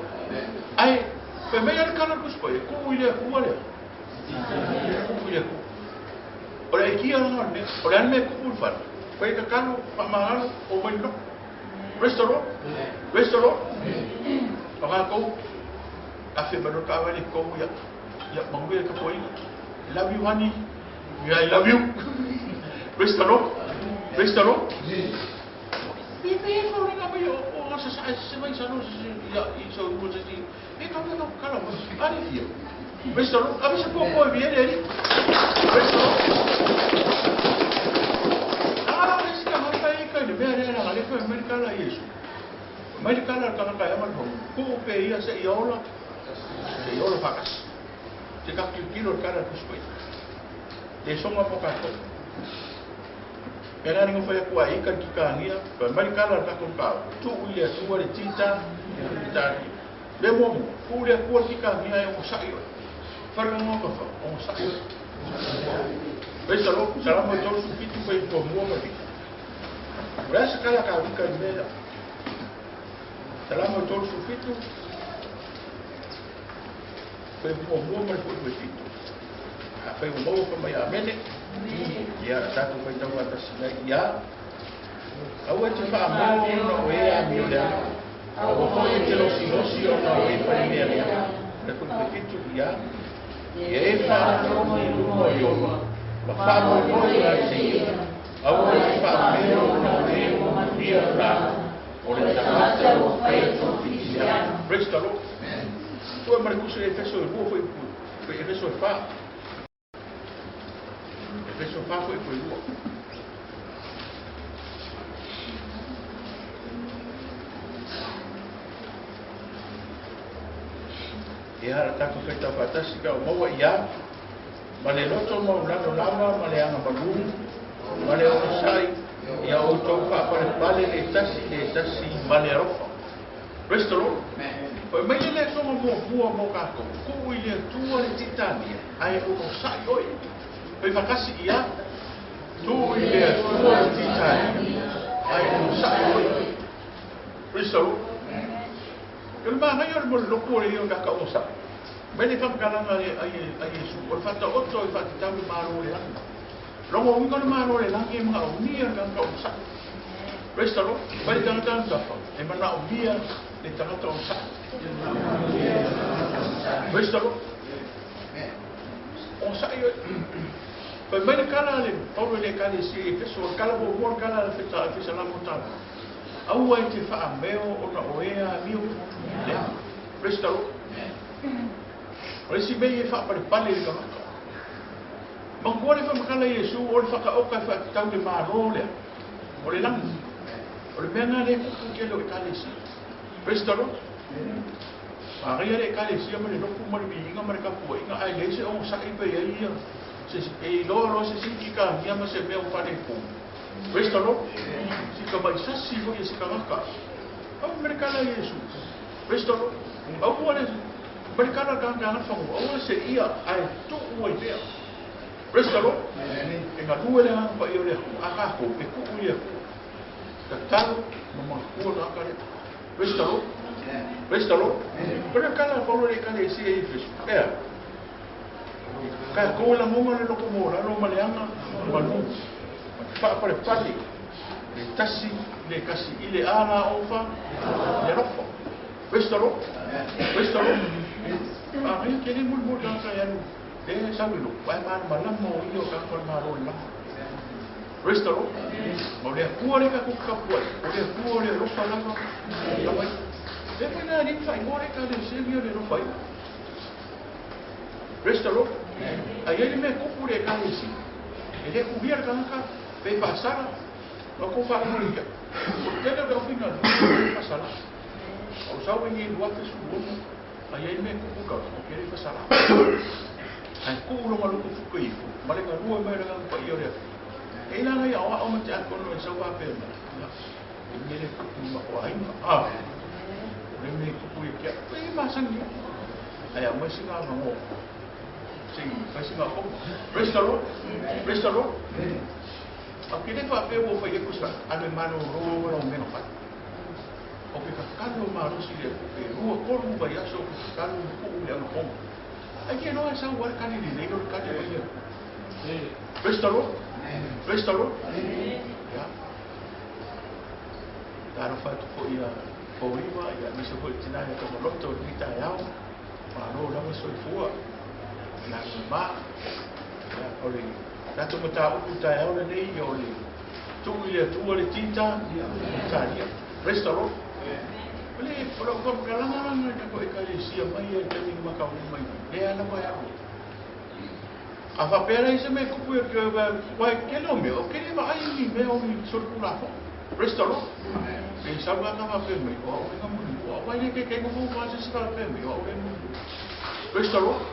Ai pe me al kana ku spo e ku ile ku ale. Ku ile ku. O le ki ala ne o le me ku fa. Pe ka kanu pa ma o mo no. Praise the Lord. Praise the Lord. O ga ko a fe ba no ka wa le ko ya. Ya mangue ka po ina. Love you honey. Yeah, I love you. Praise the Lord. Praise the Lord. Pe pe fo ringa mai o o sa sa se mai sa no se ya i so mo se si. E ka ka ka la mo ari fia. Praise the Lord. A se po po viene ali. Praise the Lord. Ah, le ska ha ka e ka le me re la le fo me ka la Yesu. Mai ka la ka ka ya mal ho. Ko pe ia se ia ola. Se ia ola fakas. Se ka ki kilo ka la kuspo. E songa po ka ko. Era ningo foi ku ai ka ki ka nia, pa mai ka la ka ko ka. Tu ia tu le tita, tita. Le mo ku le ku ki ka nia e o sai. Fara no ka fa, o sai. Praise the Lord. Salamo tolu su fitu foi ko mo ma ki. Ora se kala ka ka me. Salamo tolu su fitu. Foi mo mo ma foi fitu. A foi o mo fa mai amene. Ia tatou fai tau atasi ia. Aua te wha mō no e a mi o lea. Aua foi e te losi losi o na o e whai mea lea. Le kuri te fitu ia. Ia e wha mō i lumo i o. Ma wha mō i ai se ia. Aua e wha mea o na o e o ia rā. O le tangata o whai tō fiti ia. Praise the Lord. Tua marikusa e feso e rua foi e feso e wha. Efeso wha foi foi rua. E hara tātou whaitau whātasi ka o maua ia, ma le loto mau lano lava, ma le anga malu, ma le ono sai, ia o tau whaapare pale le tasi, ma le arofa. Praise the Lord. Fai mai le letoga muamua mo tatou, tuu i le Atua le titania, ae onosai oe. Fai faatasi ia, tuu i le Atua le titania, ae onosai oe. Praise the Lord. O le manaia o le mololoku o le ia o kaka onosai. Mai le faamatalaga a Iesu, o le faataoto e faatatau le Malo o le lagi. Logo uiga o le Malo o le lagi e manaomia le tagata onosai. Praise the Lord. Fai le tagata tafa, e manaomia le tagata onosai. Praise the Lord. Onosai oe. Fai mai le kala le Paulo i le Ekalesia i Efeso, o le kala muamua le kala a le Fesalamo tala. Aua e te faameo ona o ea amio. Praise the Lord. O le isi mea ia e faapalepale i le tagata. Manatua le faamatala Iesu o le whakaoka e whaatatau le Malo lea, o le lagi. O le mea ngā le kupu tele o Ekalesia. Praise the Lord. Manaia le Ekalesia ma le loku ma le viiga ma le tapuaiga ae leai se onosai pe i ai ia se e iloa loa se siki kagia ma se mea ua faaletonu. Praise the Lord. Si tamaisasi foi e se tagata. Au ma le kala a Iesu. Praise the Lord. Aua le ma le kala a le tagata e aga le fanua, aua le seia ae tuu ai pea. Praise the Lord. E galue le Agaga Paia o le Atua, a tatou e tuu i le Atua. Tatalo ma manatua le tagata lea. Praise the Lord. Praise the Lord. O le kala a Paulo i le Ekalesia i Efeso, ea. Tatou e lagona le loko maualalo ma le aga malu, ma te faapalepale le tasi i le tasi i le a la ofa le alofa. Praise the Lord. Praise the Lord. Manaia tele molimoli tagata e alu e sau i loko, ae malamalama o ia o tagata o le Malo o le lagi. Praise the Lord. Ma o le Atua lea tatou te tapuai, o le Atua o le alofa lava, lava ia. Lea foi na alii ma faaigoa le Ekalesia ia o le alofa ia. Praise the Lord. A i ai le mea e tupu i le Ekalesia, e le kulia le tagata pe faasala, ma tou faalogo i ai. O le tele o le aufaigaluega e le faasala. A o sau ai nei 2016, a i ai le mea e tupu i le tagata, ou te le faasala. Ae tuu lona loto fuka ifo, ma le galue mai o le Agaga Paia o le Atua. E i lana ia aoao ma te atono e sau faapea mai, ia, e mea le tupu i matou aiga. Ah, o le mea e tupu ia te au, e masani ai. Ae aumai sina avanoa, se i fai sina aoga. Praise the Lord. Praise the Lord. Ou te le faapea ua fai atu sa alu e malolo ma lau mea na fai. Ou te tatalo malosi i le Atua, pe lua tolu vaiaso ou te tatalo ma tuu i le anapogi. Ai ke iloa e sau lava le tali lelei o le tali mai le Atua. Praise the Lord. Praise the Lord. Ia. Talofa atu foi ia Pouiva, ia aemaise foi le tina ia Tamaloto i lenei taeao. Malo lava soifua. La ma. Ia, o le tatou mataupu i taeao lenei, ia o le tuu i le Atua le tita, titalia. Praise the Lord. O le o lau faamatalaga la lena i tatou Ekalesia mai ia i le taimi na mataunuu mai ai, lea lava e alu ai. A faapea la i se mea e tupu ia te oe, aua e tele o mea, ou te le vaai i ni mea o ni solitulafono. Praise the Lord. Pe sau la ka faapea mai, o au lea na mulimua. Aua e le taitai nofo uma lava se isi faapea mai, o au lea na mulimua. Praise the Lord.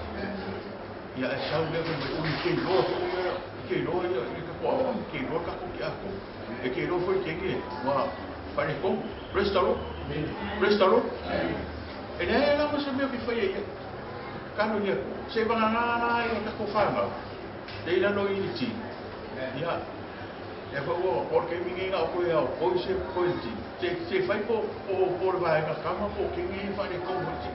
Ia ae sau lea fai mai, ui, ke iloa foi ia, ke iloa ia i le tatou aoaoga, ke iloa tatou tiakono, e ke iloa foi ke ua faaletonu. Praise the Lord. Praise the Lord. E leai lava se mea ou te faia i ai. Tatalo i le Atua. Se vagana la ia tatou fanau, le i lalo i le ti. Ia, lea foi ua o le taimi nei na o toe ao toi se toi le ti. Se, se fai po, po, po le vaega kama po o kini e faaletonu ai le ti.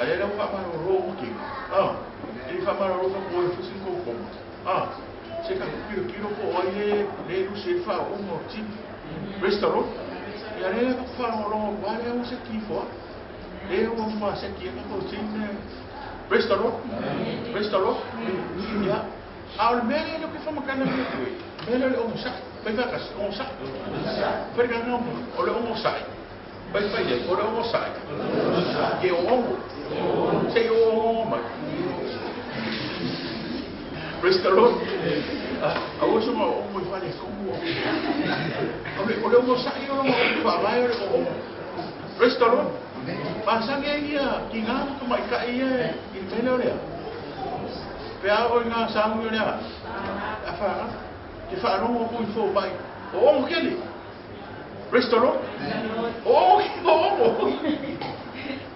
A lea la ua faamalolo uma kini. Ah, e le faamalolo faatoa e fai sina tou koma. Ah, se tatou tilotilo po o ai le, le lusi ai le faaooga o le ti. Praise the Lord. Ia lea la tatou faalogologo atu lava lea ua seki ifo lava. Lea ua matua seki ai tatou ti me. Praise the Lord. Praise the Lord. Ia, a o le mea lea ou te faamatala atu ai, mea lea o le onosai. Fai faatasi, onosai. Fai le gagau mai, o le onosai. Fai fai ai, o le onosai. Ke oogo. Se i oogo mai. Praise the Lord. Aua soga oogo i faaletonu. O le onosai o lona upu faavae o le oogo. Praise the Lord. Masani ai ia tina ma tamaitai ia i le mea lea o le a? Pe a oo i ngā sauni o le a? A whānau. Te whaalogo atu i fōmai. O oogo kele. Praise the Lord. O o.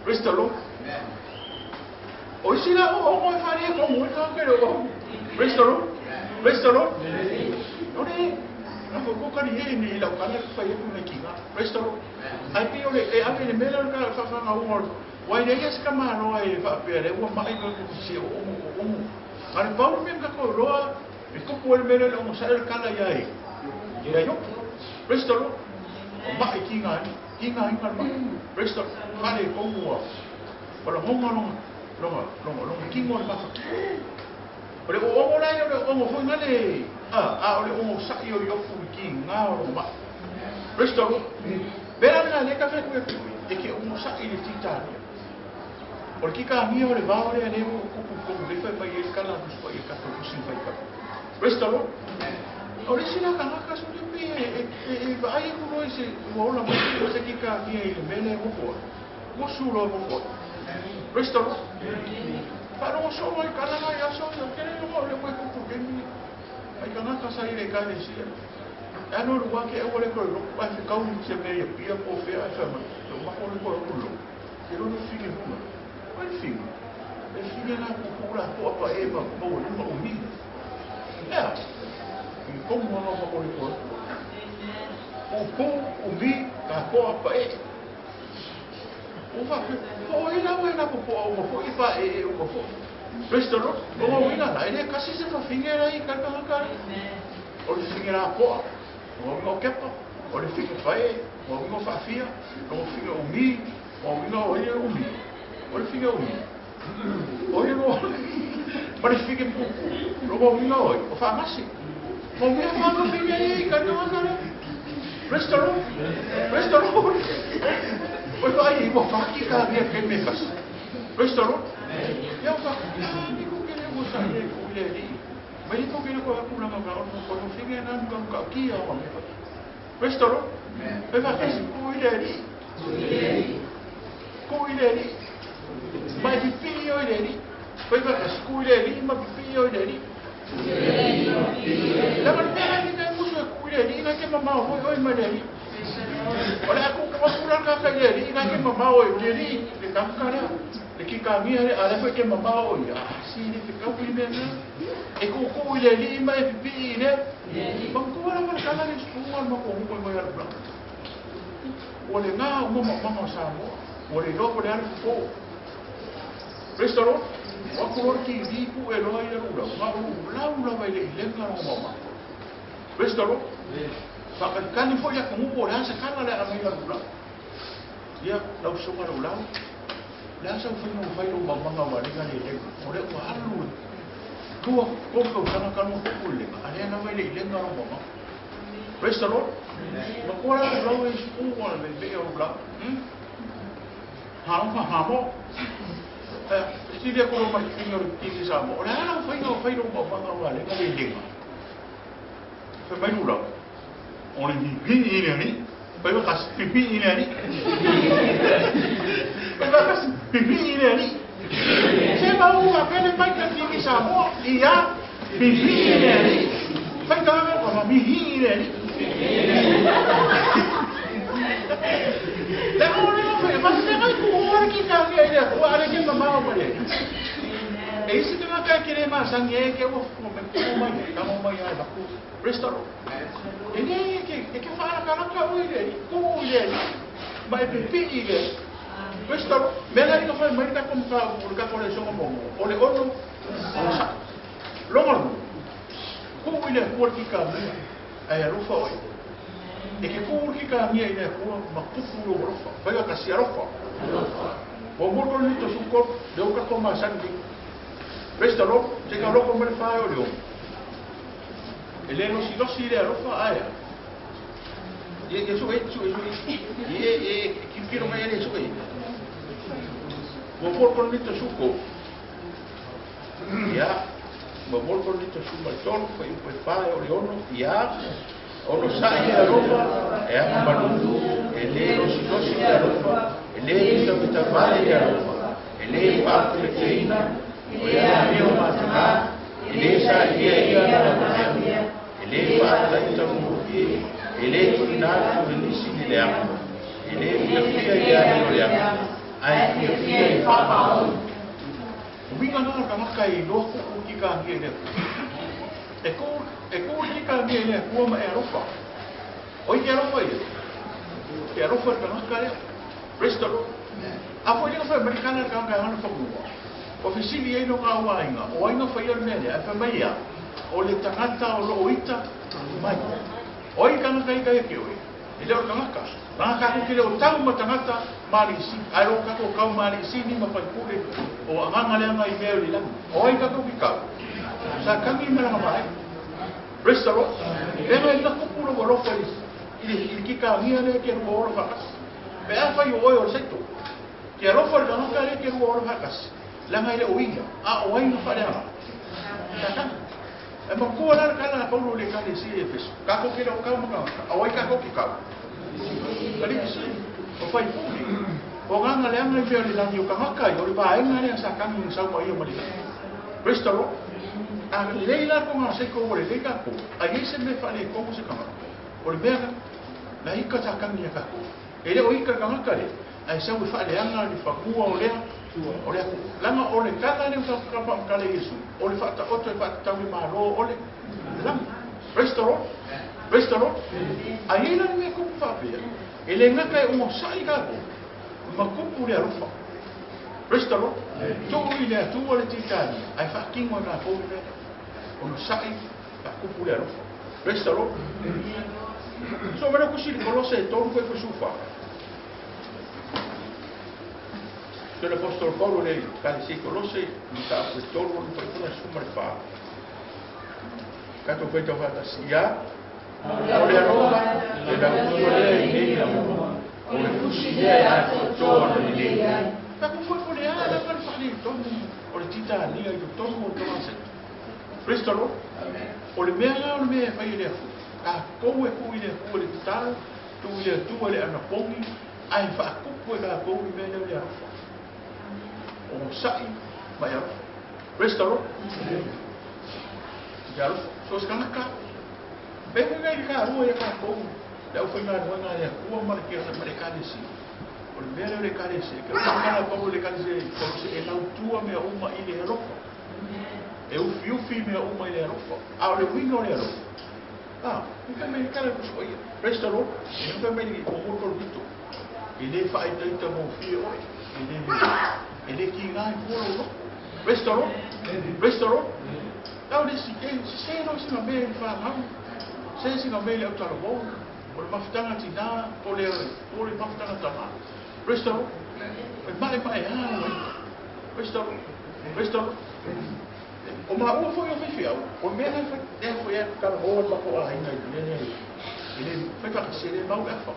Praise the Lord. O isi la o o fa le ko mo ka ke o. Praise the Lord. Praise the Lord. O le na fo ko ka ni e ni la ka na fa ye ku ne kinga. Praise the Lord. Ai pi o le e ave le mele ka fa fa nga o. Wai le se ka ma no e fa pe le ua mai ko ku si o o o. Are pau me ka ko roa e ko ko le mele o sa le kala ia e. Ia yo. Praise the Lord. O mai kinga kinga inga ma. Praise the Lord. Fale ko mua. Ora honga longa longa longa longa kingo le mafa. O le o o la o le o mo foi ngale. A o le o sa i o yo fu kinga o ma. Praise the Lord. Bera na le ka fe ku e ke o mo sa i le titania. O le kika angia o le vao le ane o kupu komu le fai mai e kala kusu e kato kusi fai kato. Praise the Lord. O le sila ka ngaka so le pe e vaai e kulo i se ua ola mai o se kika angia i le mele mo mo sulo mo fo. Praise the Lord. Pa no so mai kala ngai aso o kere o le koe kupu kemi. Ai ka ngaka sa i le kale sia. Ano rua ke e le koe roku ai fe kauni se me ia pia po fea ai fe mai. O mako le koe roku lo. Ke lo fige huna. Ai figa. E figa na ku la ko apa e ma mo le ma umi. Ya. I komo no ma ko le ko. O po umi ka ko apa e. O fa ko i la wa na ko po o fo i fa e o fo. Praise the Lord. O ina la e kasi se fa figa la i ka ka ka. O le figa la ko. O mo kepa. O le figa fa e, o mo fa fia, o figa umi, o ina o e umi. O le figa umi. O le no. Ma le figa pupu. Lo mo ina o o fa masi. Mo me fa no figa e ka ka ka. Praise the Lord. Praise the Lord. O fa i mo fa ki ka ke me kas. Praise the Lord. Ya fa ni ko ke le mo sa le ko le ni. Mai ko ke le ko ku la ka o ko no figa na ka ka ki a o me fa. Praise the Lord. Me fa ko ile ni. Ko ile ni. Mai pipi o ile ni. Pai fa ko ile ni ma pipi o ile ni. La ma pera ni ka muso ko ile ni na ke mama o oi ma le ni. O le ko ko pura ka ka ile ni na ke mama o ile ni le ka ka le. Le ki ka mi ale ale foi ke mama o ia. Si ni te ka ku ile ni. E ko ko ile ni ma pipi ile. Ma ko la ma ka la ni spu ma ko ko mo ya la. O le nga mo ma sa mo. O le lo ko le ale ko. Praise the Lord. Wa ko ki di ku e loa ia rula. Ma u la ula vai le lenga ro mama. Praise the Lord. Fa ka kani fo ya ko mo la sa kana le a mai rula. Ia la u so ka rula. La sa fo no fai ro mama nga wa le ka le le. O le ko alu. Tua ko ko kana ka no ko le. Ale na vai le lenga ro mama. Praise the Lord. Ma ko la la e su ko le be o rula. Ha ha ha mo. Silia ko mai kinga ro ki sa mo. Ora la fai no fai ro ma nga wa le ka le lenga. Fa mai rula. O le pipi ile ni. Pai ka pipi ile ni. Pai ka pipi ile ni. Se ma u a pele mai ka ki sa mo ia pipi ile ni. Fai ka ma ma mi ile ni. Le o le fai ma se mai ku o ki ka ki ile ko ale ke mama o le. E isi te maka ke le ma sangi e ke o mo me ko mai ka mo mai ai ba ku. Praise the Lord. E le ke e ke fa ka ka o ile ku ile ma e pipi ile. Praise the Lord. Me la ni ko mai ka ko ka o ka ko le so mo o le ono o sa. Longo. Ku ile ku ki ka me ai arufa o. E ke ku ki ka me ile ku ma ku lo rofa. Fa ka si arofa. O mo ko ni to su ko de o ka ko ma sangi. Praise the Lord. Se ka loko me fa o le. E le no si lo si le arofa ai. E e su e su e e e ki kiro mai le su e. Mo por con ni to su ko. Ya. Mo por con ni to su ma tolo fa u fa o le ono ya. Ono sa e arofa e a malu. E le no si lo si le arofa. E le sa me ta vale le arofa. E le pa te ina. O ia mio matana, e le sa ia ia na e le fa ta ita mo e le tuina tu le nisi le le ama. E le fiafia i le alii o le ama, ae fiafia i le faamaoni. O uiga na o le tagata e iloa ku'u le kikagia i le Atua. E ku'u, e ku'u le kikagia i le Atua ma e alofa. O ai ke alofa i ai? Ke alofa i le tagata lea. Praise the Lord. A foi lea na fai mai le tala a le tagata e ana le fanua, ua fesili ai lona au aiga, o ai na faia le mea lea? Ae fai mai e a? O le tagata o lo o ita mai. O ai le tagata ita ia te oe? E le o le tagata. Leaga tatou te le o tau ma tagata ma alii sili, ae le o tatou tau ma alii sili ma faipule o agaga leaga i mea o le lagi. O ai tatou te tau? Satani ma lana vaega. Praise the Lord. Leaga e na tupu lou alofa i le, i le kikagia lea e te lua ola faatasi. Pe afai o oe o le saito, ke alofa i le tagata lea e te lua ola faatasi, leaga e le o ia, a o ai na faaleaga? Satani. E matua la le tala a Paulo i le Ekalesia i Efeso, Tatou te le o kau ma tagata, a o ai tatou te kau? Alii sili, o faipule, o agaga leaga i mea o le lagi o tagata ia, o le vaega lea a Satani na sau ma ia ma le lagi. Praise the Lord. A lelei la tona seiko ua lelei tatou, a i ai se mea e faaletonu se tagata, o le mea la, na ika Satani ia tatou. E le o ika le tagata lea, ae sau e faaleaga le fanua o lea, o le atunuu. Leaga o le tala lea ua faamatala e Iesu, o le faataoto e faatatau le Malo o le lagi. Praise the Lord. Praise the Lord. A i ai la le mea tupu faapea, e le gata e onosai tatou, ma tupu le alofa. Praise the Lord. Tuu i le Atua le titania, ae faatino e tatou le mea lea. Onosai, faatupu le alofa. Praise the Lord. So mai lau tusi i le Kolose e 3 koe fusufa. So le apostolo Paulo le Ekalesia i Kolose, mataupu e 3 o le fuaipuna 14. Tatou faitau faatasi ia. O le alofa e lautua lea i nei uma, o le tusi lea e atoatoa ona lelei ai. Tatou foi po le a lava le faaletonu o le titania i totonu o le togaseta. Praise the Lord. O le mea la o le mea e fai e le Atua. Tatou e tuu i le Atua le tatalo, tuu i le Atua le anapogi, ae faatupu e tatou le mea lea o le alofa. Onosai ma e alofa. Praise the Lord. Le alofa. So se tagata, pe foi nai le taua ia tatou, le aufaigaluega a le Atua ma le ma le Ekalesia. O le mea lea o le Ekalesia, ke whakala Paulo i le Ekalesia i Kolose, e lautua mea uma i le alofa. E ufiufi mea uma i le alofa. A o le uiga o le alofa, a, e fai mai le tala e pusu ia. Praise the Lord. E fai mai le o tolu pito. E le whaaitaita gofie oe. E le ki ngā i fua lou loko. Praise the Lord. Praise the Lord. Tau le si e se no singa me i whanau. Se singa me le autalavou. O le mafutaga tinā, po o le mafutaga tamā. Praise the Lord. E mae mae a o ai. Praise the Lord. Praise the Lord. O maua foi o faifeau, o le mea lea fai, lea foi e talanoa le matou aiga i le mea lea e le fai faatasi, e le mau le afa.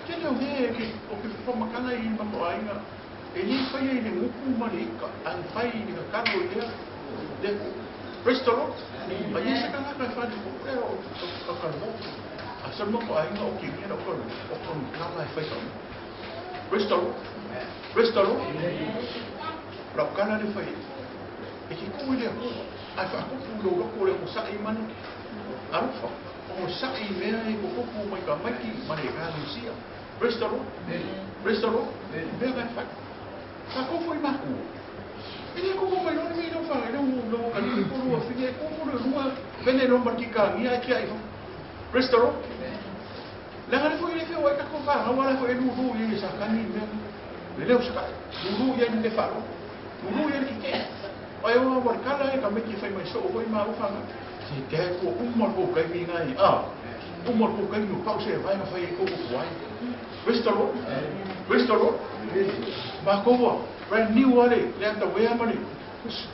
Tele o mea o ke famakala i le matou aiga, e le faia i le gupu ma le ika, ae fai i le kakalo i lea, lea ku. Praise the Lord. Ma i ai se tagata e fale po lea o talanoa. A sa le matou aiga o kinia lau talanoa, o tonu kala e fai ka mea. Praise the Lord. Praise the Lord. Lau kala le fai e ke tuu i le Atua, ae faatupu i lou loko le onosai ma le alofa. Onosai i mea e totopu mai ka maiki ma le Ekalesia. Praise the Lord. Praise the Lord. Mea na e fai. Tatou foi matua. E le koko mai loa le mea i lau whanau, lau lau kaliki po lua whine, e koko le lua, pene lo ma kika ngia e kia iho. Praise the Lord. Leaga le foi le whio ai tatou whanau, ala foi e lulu i e Satani i mea. Le leo sakai. Lulu i ai le whalo. Lulu i ai le kike. Ai o wa kala e ka meki whai mai so o ma u whanau. Se te ko uma ko kai mi ngai. Ah, uma ko kai mi pau se vai na whai e koko kuai. Praise the Lord. Praise the Lord. Ma ko brand new ale, le ata wea ma le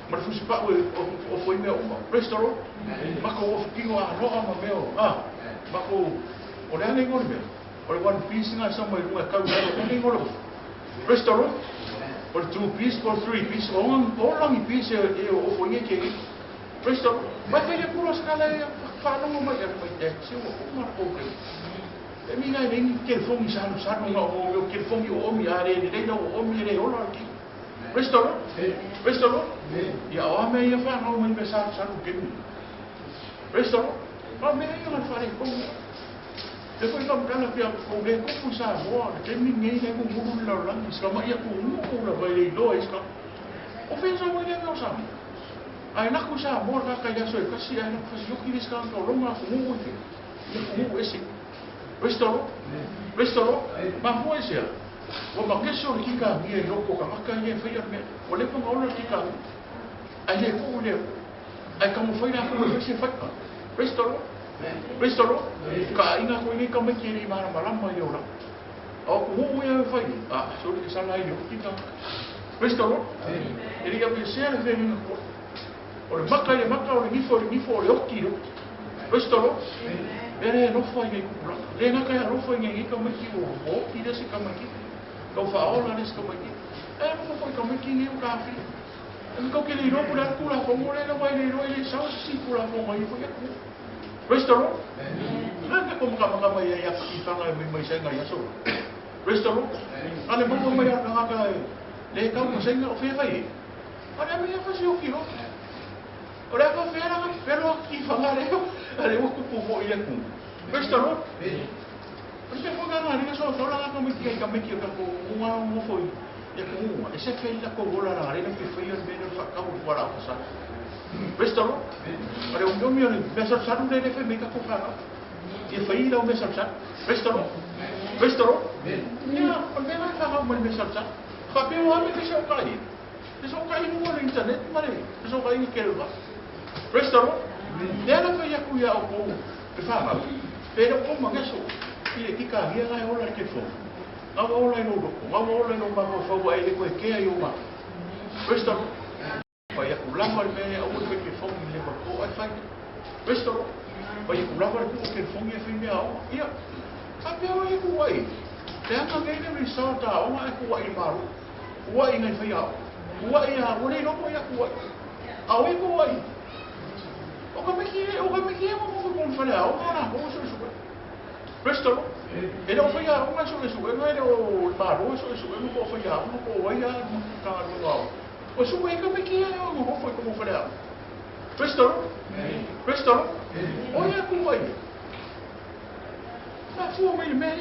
ma le fusi pau e o foi mea uma. Praise the Lord. Ma ko o whikingo a roa ma mea o. Ah, ma ko o le ane ngore mea. O le one piece nga sa mai lunga kau lalo, o le ngore. Praise the Lord. O le two piece, o le three piece, o o langi piece e o foi nge ke. Praise the Lord. Mai fai le puro skala e whanongo mai e mai te se o o ma ko ke. E mi ngai lengi telefongi sa no sa no nga o o telefongi o omi a le le o omi le ola ki. Praise the Lord. Praise the Lord. Ia o ame ia whanau mai me sa sa no ke mi. Praise the Lord. Ma me ia nga whare ko. E foi ka mkana pia ko le kupu sa moa le temi nei le ku ngulu la langi ska ma ia ku ngulu la vai le lo iska. O fe sa mo le no sa. Ai na ku sa moa ka ka ya so ka si ai na fa si yo ki ska ka longa ku ngulu te. Le ku ngulu ese. Restoro. Restoro. Ma fo ese. O ma ke so ki ka ni e loko ka maka ni fa ya me. O le pa o le ki ka. Ai le ku le. Ai ka mo fa ya ku le se fa. Restoro. Restoro. Ka inga ko ni ka me ki ni mara malama i ora. O ku hu ia fai. Ah, so le sala i o ki ka. Restoro. E ri ka se le fe ni ko. O le maka i maka o le nifo le nifo o le oki ro. Restoro. Ere no fai ni ku la. Le na ka ya no fai ni ka me ki o o ki le se ka me ki. Ka fa ola le se ka me ki. E no fai ka me ki ni o ka fi. E ko ke le ro ku la ku la fo mo le la wai le ro le sa si ku la fo mai fo ya ku. Restoro. Nanga ko maka maka mai ya ki fanga mai mai senga ya so. Restoro. Ale mo mai ya ka ka le ka mo senga o fe fai. Ale me ya fa si o ki ro. Ora ka fe ra pero ki fanga le ale mo ku pu mo ile ku. Restoro. Porque fo ga na so so la ka me ki ka me ki ka ko unga mo foi. Ya ku unga. E se fe la ko bola la le fe foi el meno fa ka mo fora fa sa. Restoro. Ale o meu le me sa sa le fe me ka ko fa. E foi la o me sa sa. Restoro. Restoro. Ya, o me va fa mo me sa sa. Fa pe o ame fe so ka i. Fe so ka i no le internet mare. Fe so ka i ke va. Restoro. Ne la fe ya ku ya o ko. Fe fa ma. Pero ko ma so. I ki ka hi ga ola ke fo. Ga ola no do. Ga ola no ma ko fa wa ile ko ke ai o ma. Restoro. Fa ya ku la ma me o fe ke fo ni le ko ai fa. Restoro. Fa ya ku la ma ko ke fo ni fe me o. Ia. Fa pe o i ku ai. Te anga ngai le result a o ai ku ai maru. Ua i ngai fa ya. Ua i a o le no ko ya ku ai. A o i ku ai. O ka me ki o ka me ki mo ko ko fa le o na ko so so. Restoro. E no fa ya o na so so e no o maru so so e ko fa ya o ko ai ya ka no. O so e ka me ki o ko fa ko fa le. Restoro. Restoro. O ya ku ai. Na fu me me.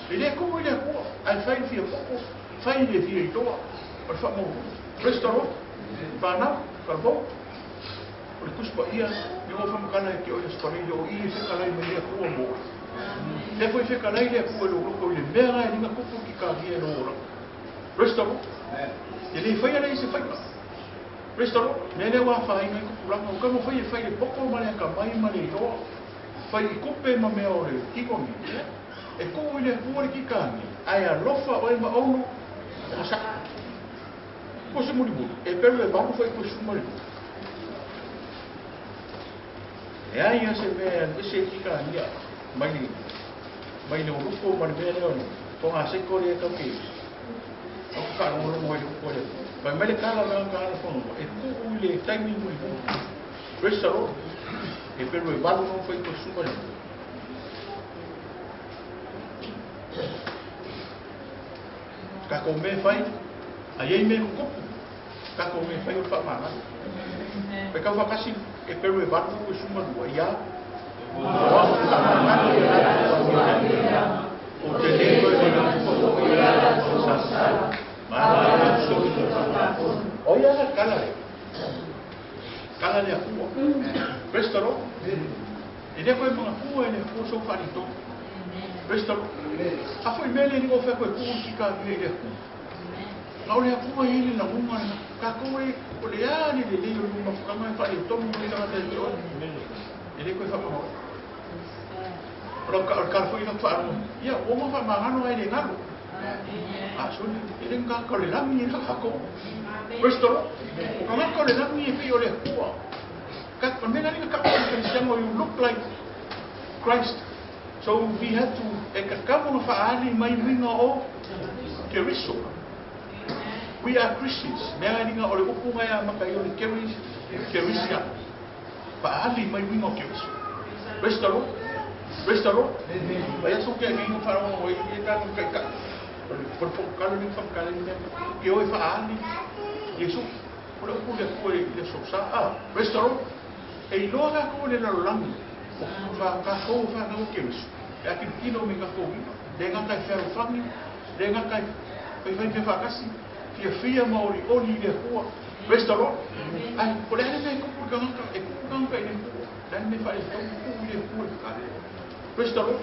E le ko le ko ai fa fi ko fa le fi to o fa mo. Restoro. Pa na ka bo. O le kuspa ia ni o fa mo kana ke o le spani o i se kala i me le ko mo. Le foi fe kala i le ko lo ko le mera i nga ko ki ka hi lo ora. Restoro. E le fa ia se fa. Restoro. Me le wa fa i ko pulanga o ka mo fa i fa le poko ma le ka mai ma le to. Fa i kupe ma me o le ki ko ni. E ko i le ko le ki ka ni. Ai a lofa o ma ono. O sa. Ko se mo di e per le ba mo fa i ko su mo. E ai a se me se ki ka ni mai ni. Mai le urupo ma le mea leo ni. Ko ngā se kore e kau ke. O ka rongo rongo ai upo le. Pai mai le kala mea ka ana whango. E ku ui le taimi mui hu. Restaro. E pero e walu no whai ko suma le. Ka ko me whai. A iei me kukupu. Ka ko me whai o whamana. Pai ka whakasi e pero e walu e suma lua. Ia. O te leo e le o ia sa. Ma so o ia na kala le. Kala le akua. Restoro. E le koe mga kua e le kua so whanito. Restoro. A foi mele ni o wha koe kua ki ka ni le akua. Na o le akua i le lagunga na ka koe o le a le le le o le mafukanga e wha e tomu i langa te o. E le koe whapamau. O ka ka foi na wha ia o ma wha mangano ai le ngalo. A so e le ngā ka le langi e ka ko. Restoro. O ka ngā ka le langi e whio le akua. Ka mena ni ka ka you look like Christ. So we had to e ka kamo na whaali mai winga o Keriso. We are Christians. Mea ninga o le upu ngai a maka i o le Kerisia. Whaali mai winga o Keriso. Restoro. Restoro. Vai a so ke ngai ngo wharongo o e ka kai ka. Por kalo ni fam kalo ni ke o e whaali. Yesu. O le upu le kua i le sosa. Ah, restoro. E iloa ka ko le lalolangi. O wha ka kou wha ngau Keriso. Pe a tilotilo ma i tatou lima, le gata e fealofani, le gata e faifai mea faatasi, fiafia ma olioli i le Atua. Praise the Lord. Ae o le a le mea e tupu i le tagata, e tuu le tagata i le Atua. O le a le mea e faaletonu, tuu i le Atua le tatalo. Praise the Lord.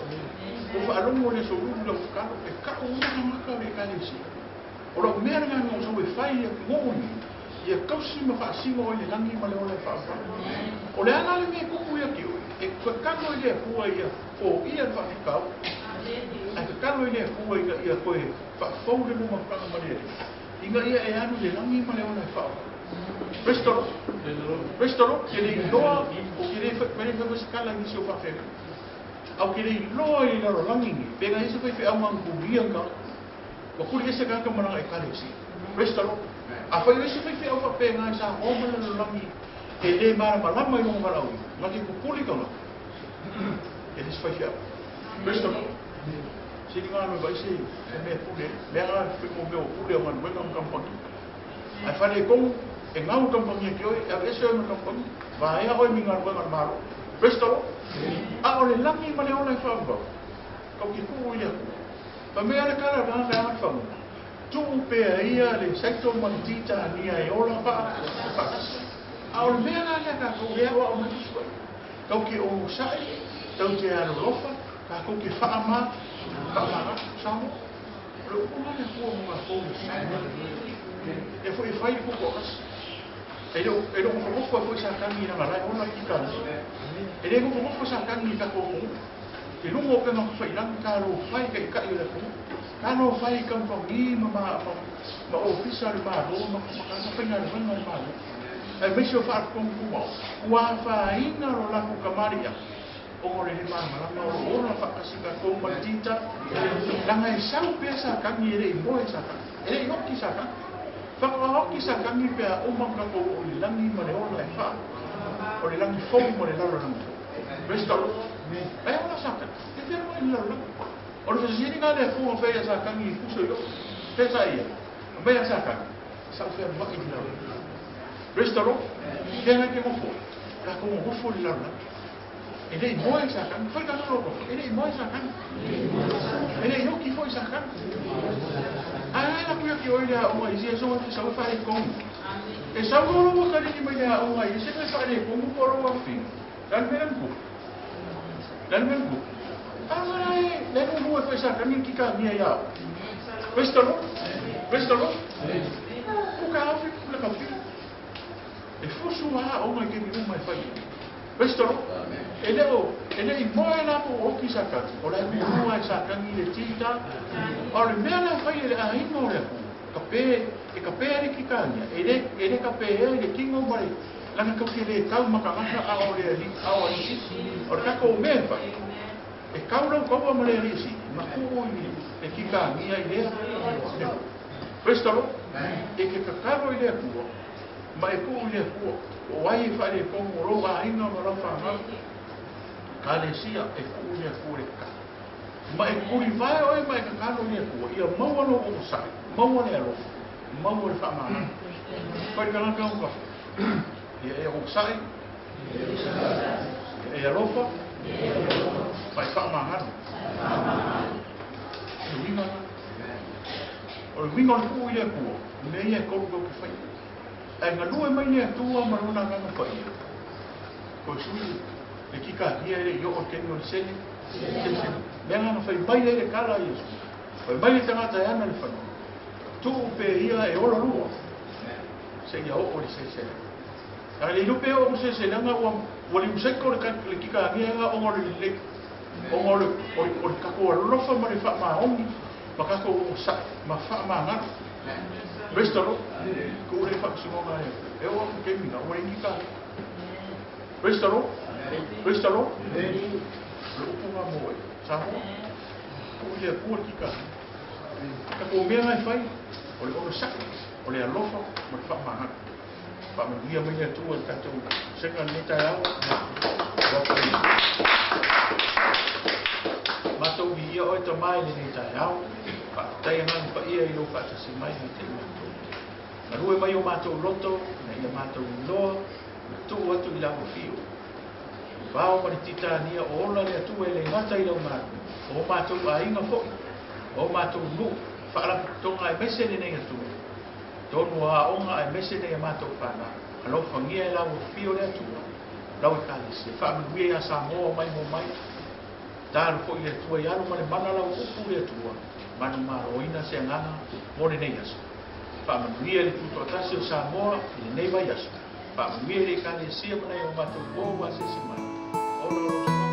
Ua faalogo i le Aso Lulu i lau tatalo, e tau uma tagata o le Ekalesia. O lau mea lena na ou sau e fai i atunuu nei, ia tausi ma faasino ai le lagi ma le ola e faaauau. O le a la le mea e tupu ia te oe? E tatalo i le Atua ia foia le faafitauli, ae tatalo i le Atua ina ia toe faafou le lumamataga ma le Alii, ina ia e alu i le lagi ma le ola e faaauau. Praise the Lord. Praise the Lord. Ke le iloa, ou te le fai, le fai foi se tala i nisi o faafeagaiga. Ae ou te le iloa i le lalolagi nei, pe na i ai se faifeau ganukulia na Ua tuli ese tagata ma lana Ekalesia. Praise the Lord. Afai o isi faifeau faapena i Samoa ma le lalolagi e le malamalama i lona valaauina, na te pupuli tagata, e le se faifeau. Praise the Lord. Sili galo e vaai se mea pule, mea na fai mo mea o pule o galuega ma kamupani. Ae faaletonu, e gau le kamupani ia te oe, e aveese oe ma le kamupani, vaea oe mi galuega a le Malo. Praise the Lord. A o le lagi ma le ola e faaauau, kau te tuu i le Atua. Fai mai a le kala o le tagata e ana le faguga, Tuu pea ia le saito ma le titania e ola faatasi. A o le mea la lea tatou e aoao mai Tusi Paia, tau te onosai, tau te alolofa, tatou te faama, faamagalo. Samoa, o le upu la lea fua mo tatou le Samoa. E foi e fai le koko akasi. E le o nofonofo ai foi Satani i lana lae ola le titania. E le nofonofo Satani i tatou atunuu. I luga o upega tafailangi talofa e taitai o le atunuu, talofa e i kamupani ma ma ofisa o le Malo ma tagata faigaluega a le Malo, aemaise o faalapotopotoga tumau, ua afaina lo latou kamaliʻi ona o le le malamalama o lo o ola faatasi tatou ma le tita, leaga e sau pea Satani e le i moe Satani, e le i oti Satani. Faatoa oti Satani pe a uma ona tatou oo i le lagi ma le ola e faa, o le lagi fou ma le lalolagi fou. Praise the Lord. Ai ona Satani, e fea mai le lalolagi. O le fesiliga lea fua fai a Satani i puso i loko. Fea sa ia? Mai a Satani, sa u fea mai le lalolagi. Praise the Lord. Fea ngai te nofo. Tatou nonofo i le lalolagi. E le i moe Satani. Fai ka lolo e le i moe Satani. E le i oti foi Satani. Ai la kuia ki oi le aoga i sia songa ki sau e wharekonu. E sau lolo ua kalili mai le aoga i se kai wharekonu po ro afi. Le mea le mku. Le mea mku. Ai, le nu e fai Satani ki ka mia ia. Praise the Lord. Praise the Lord. Ku ka afi ku le ka fi. E fusu aoga i ke mi uma e fai. Praise the Lord. E le o, e le i moe la po o ki Satani. O le nunua e Satani le tita. A o le mea la fai e le aiga o le Atua. Ka pe, e ka pe ale ki kānia. E le ka pe ea i le kingo ma le lana kau ke le tau makagata a o le ali, a o alisi. O le tatou mea e fai. E kau lau kaua ma le alisi. Ma kuu i le ki kānia i lea. Praise the Lord. E ke kakalo i le Atua. Ma e kuu i le Atua. O ai e whaere kongo rau aiga ma rau whanau. Ka le sia e kuu i le Atua le kakalo. Ma e kuri vae oe ma e kakalo i le Atua. Ia maua lou onosai, maua le alofa, maua le faamagalo. Fai le tagata o kafa. Ia e onosai, ia e alofa, ma e faamagalo. O le uiga lena. O le uiga o le kuu i le Atua, mea ia e tolu kau te whai. Ae galue mai le Atua ma lona agaga paia. Koe sui le kikahia e le i oo le taimi o le sele. Sele. Mea na fai mai ai le kala a Iesu. Fai mai le tagata e ana le fanua. Tuu pe ia e ola lua. Seia oo le seselega. A le iloa pe oo le seselega ua ua liusaiko le le kikahia nga ona o le lelei. Ona o le o le tatou alofa ma le faamaoni ma tatou onosai ma faamagalo. Praise the Lord. Ko le whakasinoga e e o aku te mina, o e ki ka. Praise the Lord. Praise the Lord. Le upu ngā mō e. Samoa. Ko i le Atua ki ka. Ka ko mea ngai whai, o le onosai, o le alofa, ma le whaamagalo. Whaamanuia mai le Atua i tatou senga lenei taeao. Matou viia oe Tama i lenei taeao. Faafetai agaga paia i lou faatasi mai ia te i matou. Galue mai o matou loto, ina ia matou iloa, na tuu atu i le alofio. vao ma le titania o ola le Atua e le gata i lau galuega, o matou aiga foi, o matou nuu, faalapotopotoga aemaise lenei atunuu, totonu o aoga aemaise nai a matou fanau. Alofagia e lau afio le Atua, lau Ekalesia, faamanuia ia Samoa mai mo mai, tatalo foi le Atua i alu ma le mana lau upu le Atua, manumaloina se agaga mo lenei aso. Faamanuia le tutoatasi o Samoa i lenei vaiaso. Faamanuia i le Ekalesia ma nai o matou uo ua asiasi mai. Ona o